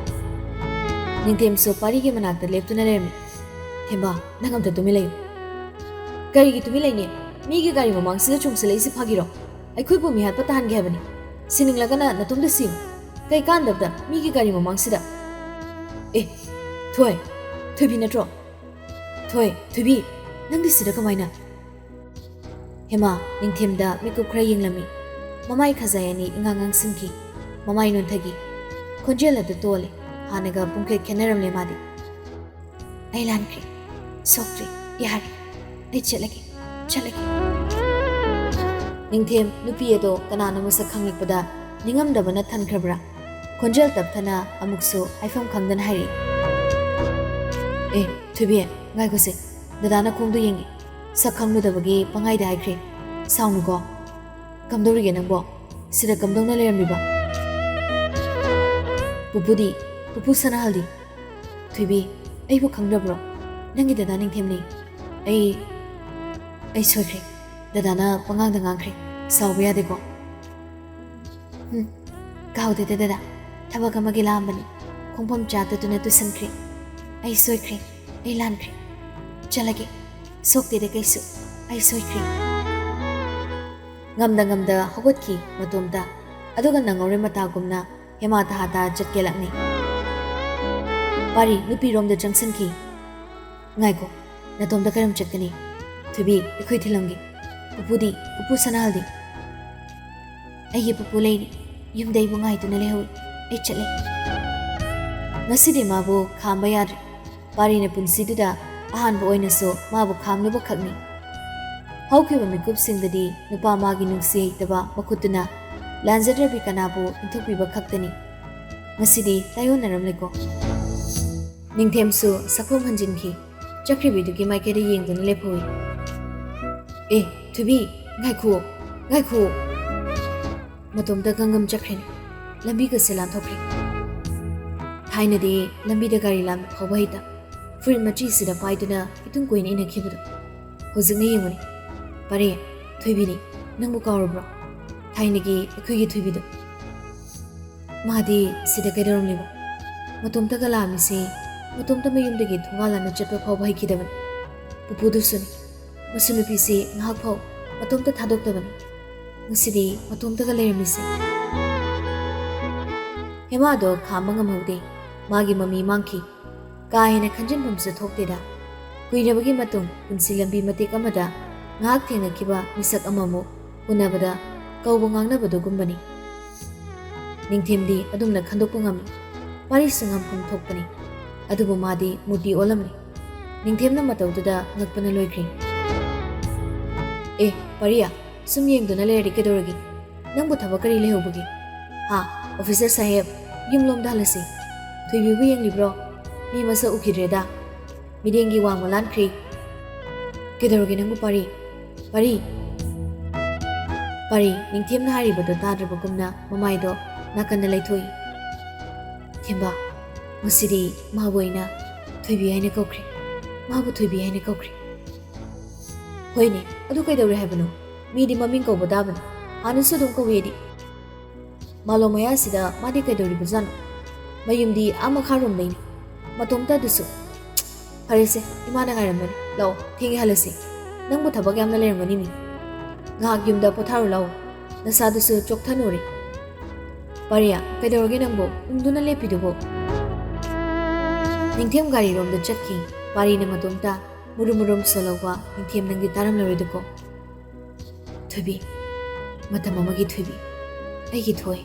ꯅꯤꯡꯊꯦꯝꯁꯨ ꯄꯥꯔꯤꯒꯤ ꯃꯅꯥꯛꯇ ꯂꯦꯞꯇꯨꯅ ꯂꯩꯔꯝꯃꯤ꯫ "ꯍꯦꯃꯥ, ꯅꯪ ꯑꯝꯇ ꯇꯨꯃꯤꯟ ꯂꯩꯌꯨ꯫" "ꯀꯔꯤꯒꯤ ꯇꯨꯃꯤꯟ ꯂꯩꯅꯤ? ꯃꯤꯒꯤ ꯒꯥꯔꯤ ꯃꯃꯥꯡꯁꯤꯗ ꯆꯣꯡꯁꯤꯜꯂꯛꯏꯁꯤ ꯐꯥꯒꯤꯔꯣ? ꯑꯩꯈꯣꯏꯕꯨ ꯃꯤꯍꯥꯠꯄ ꯇꯥꯍꯟꯒꯦ ꯍꯥꯏꯕꯅꯤ꯫ ꯁꯤꯅꯤꯡꯂꯒꯅ ꯅꯇꯣꯝꯗ ꯁꯤꯌꯨ꯫ ꯀꯩ ꯀꯥꯟꯗꯕꯗ ꯃꯤꯒꯤ ꯒꯥꯔꯤ ꯃꯃꯥꯡꯁꯤꯗ?" "ꯑꯦ, ꯊꯣꯏ, ꯊꯣꯏꯕꯤ ꯅꯠꯇ꯭ꯔꯣ? ꯊꯣꯏ, ꯊꯣꯏꯕꯤ, ꯅꯪꯗꯤ ꯁꯤꯗ ꯀꯃꯥꯏꯅ?" ꯍꯦꯃꯥ ꯅꯤꯡꯊꯦꯝꯗ ꯃꯤꯀꯨꯞ ꯈꯔ ꯌꯦꯡꯂꯝꯃꯤ꯫ ꯃꯃꯥꯏ ꯈꯖꯥꯏ ꯑꯅꯤ ꯏꯉꯥꯡ ꯉꯥꯡꯁꯤꯟꯈꯤ꯫ ꯃꯃꯥꯏ ꯅꯣꯟꯊꯈꯤ꯫ ꯈꯣꯟꯖꯦꯜ ꯑꯗꯨ ꯇꯣꯜꯂꯤ꯫ ꯍꯥꯟꯅꯒ ꯄꯨꯡꯈꯦꯠ ꯈꯦꯠꯅꯔꯝꯂꯦ ꯃꯥꯗꯤ꯫ "ꯑꯩ ꯂꯥꯟꯈ꯭ꯔꯦ꯫ ꯁꯣꯛꯇ꯭ꯔꯦ꯫ ꯌꯥꯔꯦ꯫ ꯑꯩ ꯆꯠꯂꯒꯦ꯫ ꯆꯠꯂꯒꯦ꯫" ꯅꯤꯡꯊꯦꯝ ꯅꯨꯄꯤ ꯑꯗꯣ ꯀꯅꯥꯅꯣ ꯃꯁꯛ ꯈꯪꯂꯛꯄꯗ ꯅꯤꯡꯉꯝꯗꯕꯅ ꯊꯟꯈ꯭ꯔꯕ꯭ꯔꯥ? ꯈꯣꯟꯖꯦꯜ ꯇꯞꯊꯅ ꯑꯃꯨꯛꯁꯨ ꯍꯥꯏꯐꯝ ꯈꯪꯗꯅ ꯍꯥꯏꯔꯛꯏ꯫ "ꯑꯦ, ꯊꯣꯏꯕꯤ, ꯉꯥꯏꯈꯣꯁꯦ꯫ ꯗꯗꯥꯅ ꯈꯣꯡꯗꯣ ꯌꯦꯡꯉꯦ꯫ ꯁꯛ ꯈꯪꯂꯨꯗꯕꯒꯤ ꯄꯪꯍꯥꯏꯗ ꯍꯥꯏꯈ꯭ꯔꯦ꯫ ꯁꯥꯎꯅꯨꯀꯣ꯫ ꯀꯝꯗꯧꯔꯤꯒꯦ ꯅꯪꯕꯣ? ꯁꯤꯗ ꯀꯝꯗꯧꯅ ꯂꯩꯔꯝꯃꯤꯕ?" "ꯄꯨꯄꯨꯗꯤ? ꯄꯨꯄꯨ ꯁꯅꯥꯍꯜꯗꯤ?" "ꯊꯣꯏꯕꯤ, ꯑꯩꯕꯨ ꯈꯪꯗ꯭ꯔꯕ꯭ꯔꯣ? ꯅꯪꯒꯤ ꯗꯗꯥ ꯅꯤꯡꯊꯦꯝꯅꯤ꯫ ꯑꯩ, ꯑꯩ ꯁꯣꯏꯈ꯭ꯔꯦ꯫ ꯗꯗꯥꯅ ꯄꯉꯥꯡꯗ ꯉꯥꯡꯈ꯭ꯔꯦ꯫ ꯁꯥꯎꯕ ꯌꯥꯗꯦꯀꯣ꯫" "ꯎꯝ, ꯀꯥꯎꯗꯦꯗ ꯗꯗꯥ꯫ ꯊꯕꯛ ꯑꯃꯒꯤ ꯂꯥꯛꯑꯝꯕꯅꯤ꯫ ꯈꯣꯡꯐꯝ ꯆꯥꯗꯗꯨꯅ ꯇꯨꯁꯟꯈ꯭ꯔꯦ꯫ ꯑꯩ ꯁꯣꯏꯈ꯭ꯔꯦ꯫ ꯑꯩ ꯂꯥꯟꯈ꯭ꯔꯦ꯫ ꯆꯠꯂꯒꯦ꯫ ꯁꯣꯛꯇꯦꯗ ꯀꯩꯁꯨ꯫ ꯑꯩ ꯁꯣꯏꯈ꯭ꯔꯦ꯫" ꯉꯝꯗ ꯉꯝꯗ ꯍꯧꯒꯠꯈꯤ ꯃꯇꯣꯝꯇ꯫ ꯑꯗꯨꯒ ꯅꯪꯍꯧꯔꯦ ꯃꯇꯥꯒꯨꯝꯅ ꯍꯦꯃꯥ ꯇꯍꯥ ꯇꯍꯥ ꯆꯠꯀꯦꯂꯛꯅꯤ꯫ ꯄꯥꯔꯤ ꯅꯨꯄꯤꯔꯣꯝꯗ ꯆꯪꯁꯤꯟꯈꯤ꯫ "ꯉꯥꯏꯈꯣ, ꯅꯇꯣꯝꯇ ꯀꯔꯝ ꯆꯠꯀꯅꯤ? ꯊꯣꯏꯕꯤ, ꯑꯩꯈꯣꯏ ꯊꯤꯜꯂꯝꯒꯦ꯫ ꯄꯨꯄꯨꯗꯤ? ꯄꯨꯄꯨ ꯁꯅꯥꯍꯜꯗꯤ?" "ꯑꯩꯒꯤ ꯄꯨꯄꯨ ꯂꯩꯔꯤ꯫ ꯌꯨꯝꯗ ꯑꯩꯕꯨ ꯉꯥꯏꯗꯨꯅ ꯂꯩꯍꯧꯏ꯫ ꯑꯩ ꯆꯠꯂꯦ꯫" ꯉꯁꯤꯗꯤ ꯃꯥꯕꯨ ꯈꯥꯝꯕ ꯌꯥꯗ꯭ꯔꯦ꯫ ꯄꯥꯔꯤꯅ ꯄꯨꯟꯁꯤꯗꯨꯗ ꯑꯍꯥꯟꯕ ꯑꯣꯏꯅꯁꯨ ꯃꯥꯕꯨ ꯈꯥꯝꯂꯨꯕ ꯈꯛꯅꯤ꯫ ꯍꯧꯈꯤꯕ ꯃꯤꯀꯨꯞꯁꯤꯡꯗꯗꯤ ꯅꯨꯄꯥ ꯃꯥꯒꯤ ꯅꯨꯡꯁꯤ ꯍꯩꯇꯕ ꯃꯈꯨꯠꯇꯨꯅ ꯂꯥꯟꯖꯗ꯭ꯔꯕꯤ ꯀꯅꯥꯕꯨ ꯏꯟꯊꯣꯛꯄꯤꯕ ꯈꯛꯇꯅꯤ꯫ ꯉꯁꯤꯗꯤ ꯇꯥꯏꯑꯣꯟꯅꯔꯝꯂꯦꯀꯣ꯫ ꯅꯤꯡꯊꯦꯝꯁꯨ ꯁꯛꯐꯝ ꯍꯟꯖꯤꯟꯈꯤ꯫ ꯆꯠꯈ꯭ꯔꯤꯕꯤꯗꯨꯒꯤ ꯃꯥꯏꯀꯩꯗ ꯌꯦꯡꯗꯨꯅ ꯂꯦꯞꯍꯧꯏ꯫ "ꯑꯦ, ꯊꯣꯏꯕꯤ, ꯉꯥꯏꯈꯨꯑꯣ, ꯉꯥꯏꯈꯨꯑꯣ꯫" ꯃꯇꯣꯝꯇ ꯒꯪꯒꯝ ꯆꯠꯈ꯭ꯔꯦꯅꯦ꯫ ꯂꯝꯕꯤꯒꯁꯦ ꯂꯥꯟꯊꯣꯛꯈ꯭ꯔꯦ꯫ ꯊꯥꯏꯅꯗꯤ ꯂꯝꯕꯤꯗ ꯒꯥꯔꯤ ꯂꯥꯟꯕ ꯐꯥꯎꯕ ꯍꯩꯇ, ꯐꯨꯔꯤꯠ ꯃꯆꯤꯁꯤꯗ ꯄꯥꯏꯗꯨꯅ ꯏꯇꯨꯡ ꯀꯣꯏꯅ ꯏꯟꯅꯈꯤꯕꯗꯣ꯫ ꯍꯧꯖꯤꯛꯅ ꯌꯦꯡꯉꯨꯅꯦ꯫ ꯄꯥꯔꯤ, ꯊꯣꯏꯕꯤꯅꯤ꯫ ꯅꯪꯕꯨ ꯀꯥꯎꯔꯕ꯭ꯔꯣ? ꯊꯥꯏꯅꯒꯤ ꯑꯩꯈꯣꯏꯒꯤ ꯊꯣꯏꯕꯤꯗꯣ꯫ ꯃꯥꯗꯤ ꯁꯤꯗ ꯀꯩꯗꯧꯔꯝꯂꯤꯕ? ꯃꯇꯣꯝꯇꯒ ꯂꯥꯛꯑꯝꯃꯤꯁꯤ, ꯃꯇꯣꯝꯇ ꯃꯌꯨꯝꯗꯒꯤ ꯊꯣꯡꯒꯥꯜ ꯂꯥꯟꯅ ꯆꯠꯄ ꯐꯥꯎꯕ ꯍꯩꯈꯤꯗꯕꯅꯤ꯫ ꯄꯨꯄꯨꯗꯨꯁꯨꯅꯤ, ꯃꯁꯨ ꯅꯨꯄꯤꯁꯤ ꯉꯥꯏꯍꯥꯛ ꯐꯥꯎ ꯃꯇꯣꯝꯇ ꯊꯥꯗꯣꯛꯇꯕꯅꯤ꯫ ꯉꯁꯤꯗꯤ ꯃꯇꯣꯝꯇꯒ ꯂꯩꯔꯝꯃꯤꯁꯤ꯫ ꯍꯦꯃꯥꯗꯣ ꯈꯥꯝꯕ ꯉꯝꯍꯧꯗꯦ, ꯃꯥꯒꯤ ꯃꯃꯤ ꯃꯥꯡꯈꯤ꯫ ꯀꯥ ꯍꯦꯟꯅ ꯈꯟꯖꯤꯟꯐꯝꯁꯨ ꯊꯣꯛꯇꯦꯗ꯫ ꯀꯨꯏꯔꯕꯒꯤ ꯃꯇꯨꯡ ꯄꯨꯟꯁꯤ ꯂꯝꯕꯤ ꯃꯇꯦꯛ ꯑꯃꯗ ꯉꯥꯏꯍꯥꯛ ꯊꯦꯡꯅꯈꯤꯕ ꯃꯤꯁꯛ ꯑꯃꯃꯨꯛ ꯎꯅꯕꯗ ꯀꯧꯕ ꯉꯥꯡꯅꯕꯗꯨꯒꯨꯝꯕꯅꯤ꯫ ꯅꯤꯡꯊꯦꯝꯗꯤ ꯑꯗꯨꯝꯅ ꯈꯟꯗꯣꯛꯄ ꯉꯝꯃꯤ꯫ ꯄꯥꯔꯤꯁꯨ ꯉꯝꯐꯝ ꯊꯣꯛꯄꯅꯤ꯫ ꯑꯗꯨꯕꯨ ꯃꯥꯗꯤ ꯃꯨꯔꯇꯤ ꯑꯣꯜꯂꯝꯂꯦ꯫ ꯅꯤꯡꯊꯦꯝꯅ ꯃꯇꯧꯗꯨꯗ ꯉꯛꯄꯅ ꯂꯣꯏꯈ꯭ꯔꯦ꯫ "ꯑꯦ, ꯄꯥꯔꯤꯌꯥ, ꯁꯨꯝ ꯌꯦꯡꯗꯨꯅ ꯂꯩꯔꯗꯤ ꯀꯩꯗꯧꯔꯒꯦ? ꯅꯪꯕꯨ ꯊꯕꯛ ꯀꯔꯤ ꯂꯩꯍꯧꯕꯒꯦ? ꯍꯥ, ꯑꯣꯐꯤꯁꯔ ꯁꯥꯍꯦꯕ, ꯌꯨꯝꯂꯣꯝꯗ ꯍꯜꯂꯁꯤ꯫ ꯊꯣꯏꯕꯤꯕꯨ ꯌꯦꯡꯂꯤꯕ꯭ꯔꯣ? ꯃꯤ ꯃꯁꯛ ꯎꯈꯤꯗ꯭ꯔꯦꯗ꯫ ꯃꯤꯔꯦꯡꯒꯤ ꯋꯥꯡꯃ ꯂꯥꯟꯈ꯭ꯔꯦ꯫ ꯀꯩꯗꯧꯔꯒꯦ ꯅꯪꯕꯨ, ꯄꯥꯔꯤ? ꯄꯥꯔꯤ!" ꯄꯥꯔꯤ ꯅꯤꯡꯊꯦꯝꯅ ꯍꯥꯏꯔꯤꯕꯗꯣ ꯇꯥꯗ꯭ꯔꯕꯒꯨꯝꯅ ꯃꯃꯥꯏꯗꯣ ꯅꯥꯀꯟꯗ ꯂꯩꯊꯣꯛꯏ꯫ "ꯊꯦꯝꯕ, ꯉꯁꯤꯗꯤ ꯃꯥꯕꯨ ꯑꯩꯅ ꯊꯣꯏꯕꯤ ꯍꯥꯏꯅ ꯀꯧꯈ꯭ꯔꯦ꯫ ꯃꯥꯕꯨ ꯊꯣꯏꯕꯤ ꯍꯥꯏꯅ ꯀꯧꯈ꯭ꯔꯦ꯫" "ꯍꯣꯏꯅꯦ, ꯑꯗꯨ ꯀꯩꯗꯧꯔꯦ ꯍꯥꯏꯕꯅꯣ? ꯃꯤꯗꯤ ꯃꯃꯤꯡ ꯀꯧꯕ ꯇꯥꯕꯅꯤ꯫ ꯍꯥꯟꯅꯁꯨ ꯑꯗꯨꯝ ꯀꯧꯏ ꯑꯩꯗꯤ꯫" "ꯃꯥꯂꯣꯝ ꯃꯌꯥꯁꯤꯗ ꯃꯥꯗꯤ ꯀꯩꯗꯧꯔꯤꯕꯖꯥꯠꯅꯣ? ꯃꯌꯨꯝꯗꯤ ꯑꯥ ꯃꯈꯥꯔꯣꯝꯗꯩꯅꯤ꯫ ꯃꯇꯣꯝꯇ ꯑꯗꯨꯁꯨ꯫ ꯐꯔꯦꯁꯦ, ꯏꯃꯥꯅ ꯉꯥꯏꯔꯝꯕꯅꯤ꯫ ꯂꯥꯛꯑꯣ, ꯊꯦꯡꯉꯦ, ꯍꯜꯂꯁꯤ꯫ ꯅꯪꯕꯨ ꯊꯕꯛ ꯌꯥꯝꯅ ꯂꯩꯔꯝꯒꯅꯤ ꯃꯤ꯫ ꯉꯥꯏꯍꯥꯛ ꯌꯨꯝꯗ ꯄꯣꯊꯥꯔꯨ ꯂꯥꯛꯑꯣ꯫ ꯅꯁꯥꯗꯨꯁꯨ ꯆꯣꯛꯊꯅꯨꯔꯦ꯫" "ꯄꯥꯔꯤꯌꯥ, ꯀꯩꯗꯧꯔꯒꯦ ꯅꯪꯕꯨ? ꯎꯪꯗꯨꯅ ꯂꯦꯞꯄꯤꯗꯨꯕꯨ?" ꯅꯤꯡꯊꯦꯝ ꯒꯥꯔꯤꯔꯣꯝꯗ ꯆꯠꯈꯤ꯫ ꯄꯥꯔꯤꯅ ꯃꯇꯣꯝꯇ ꯃꯨꯔꯨꯝ ꯃꯨꯔꯨꯝ ꯁꯣꯜꯍꯧꯕ ꯅꯤꯡꯊꯦꯝ ꯅꯪꯗꯤ ꯇꯥꯔꯝꯂꯔꯣꯏꯗꯀꯣ꯫ "ꯊꯣꯏꯕꯤ, ꯃꯇꯝ ꯑꯃꯒꯤ ꯊꯣꯏꯕꯤ, ꯑꯩꯒꯤ ꯊꯣꯏ꯫"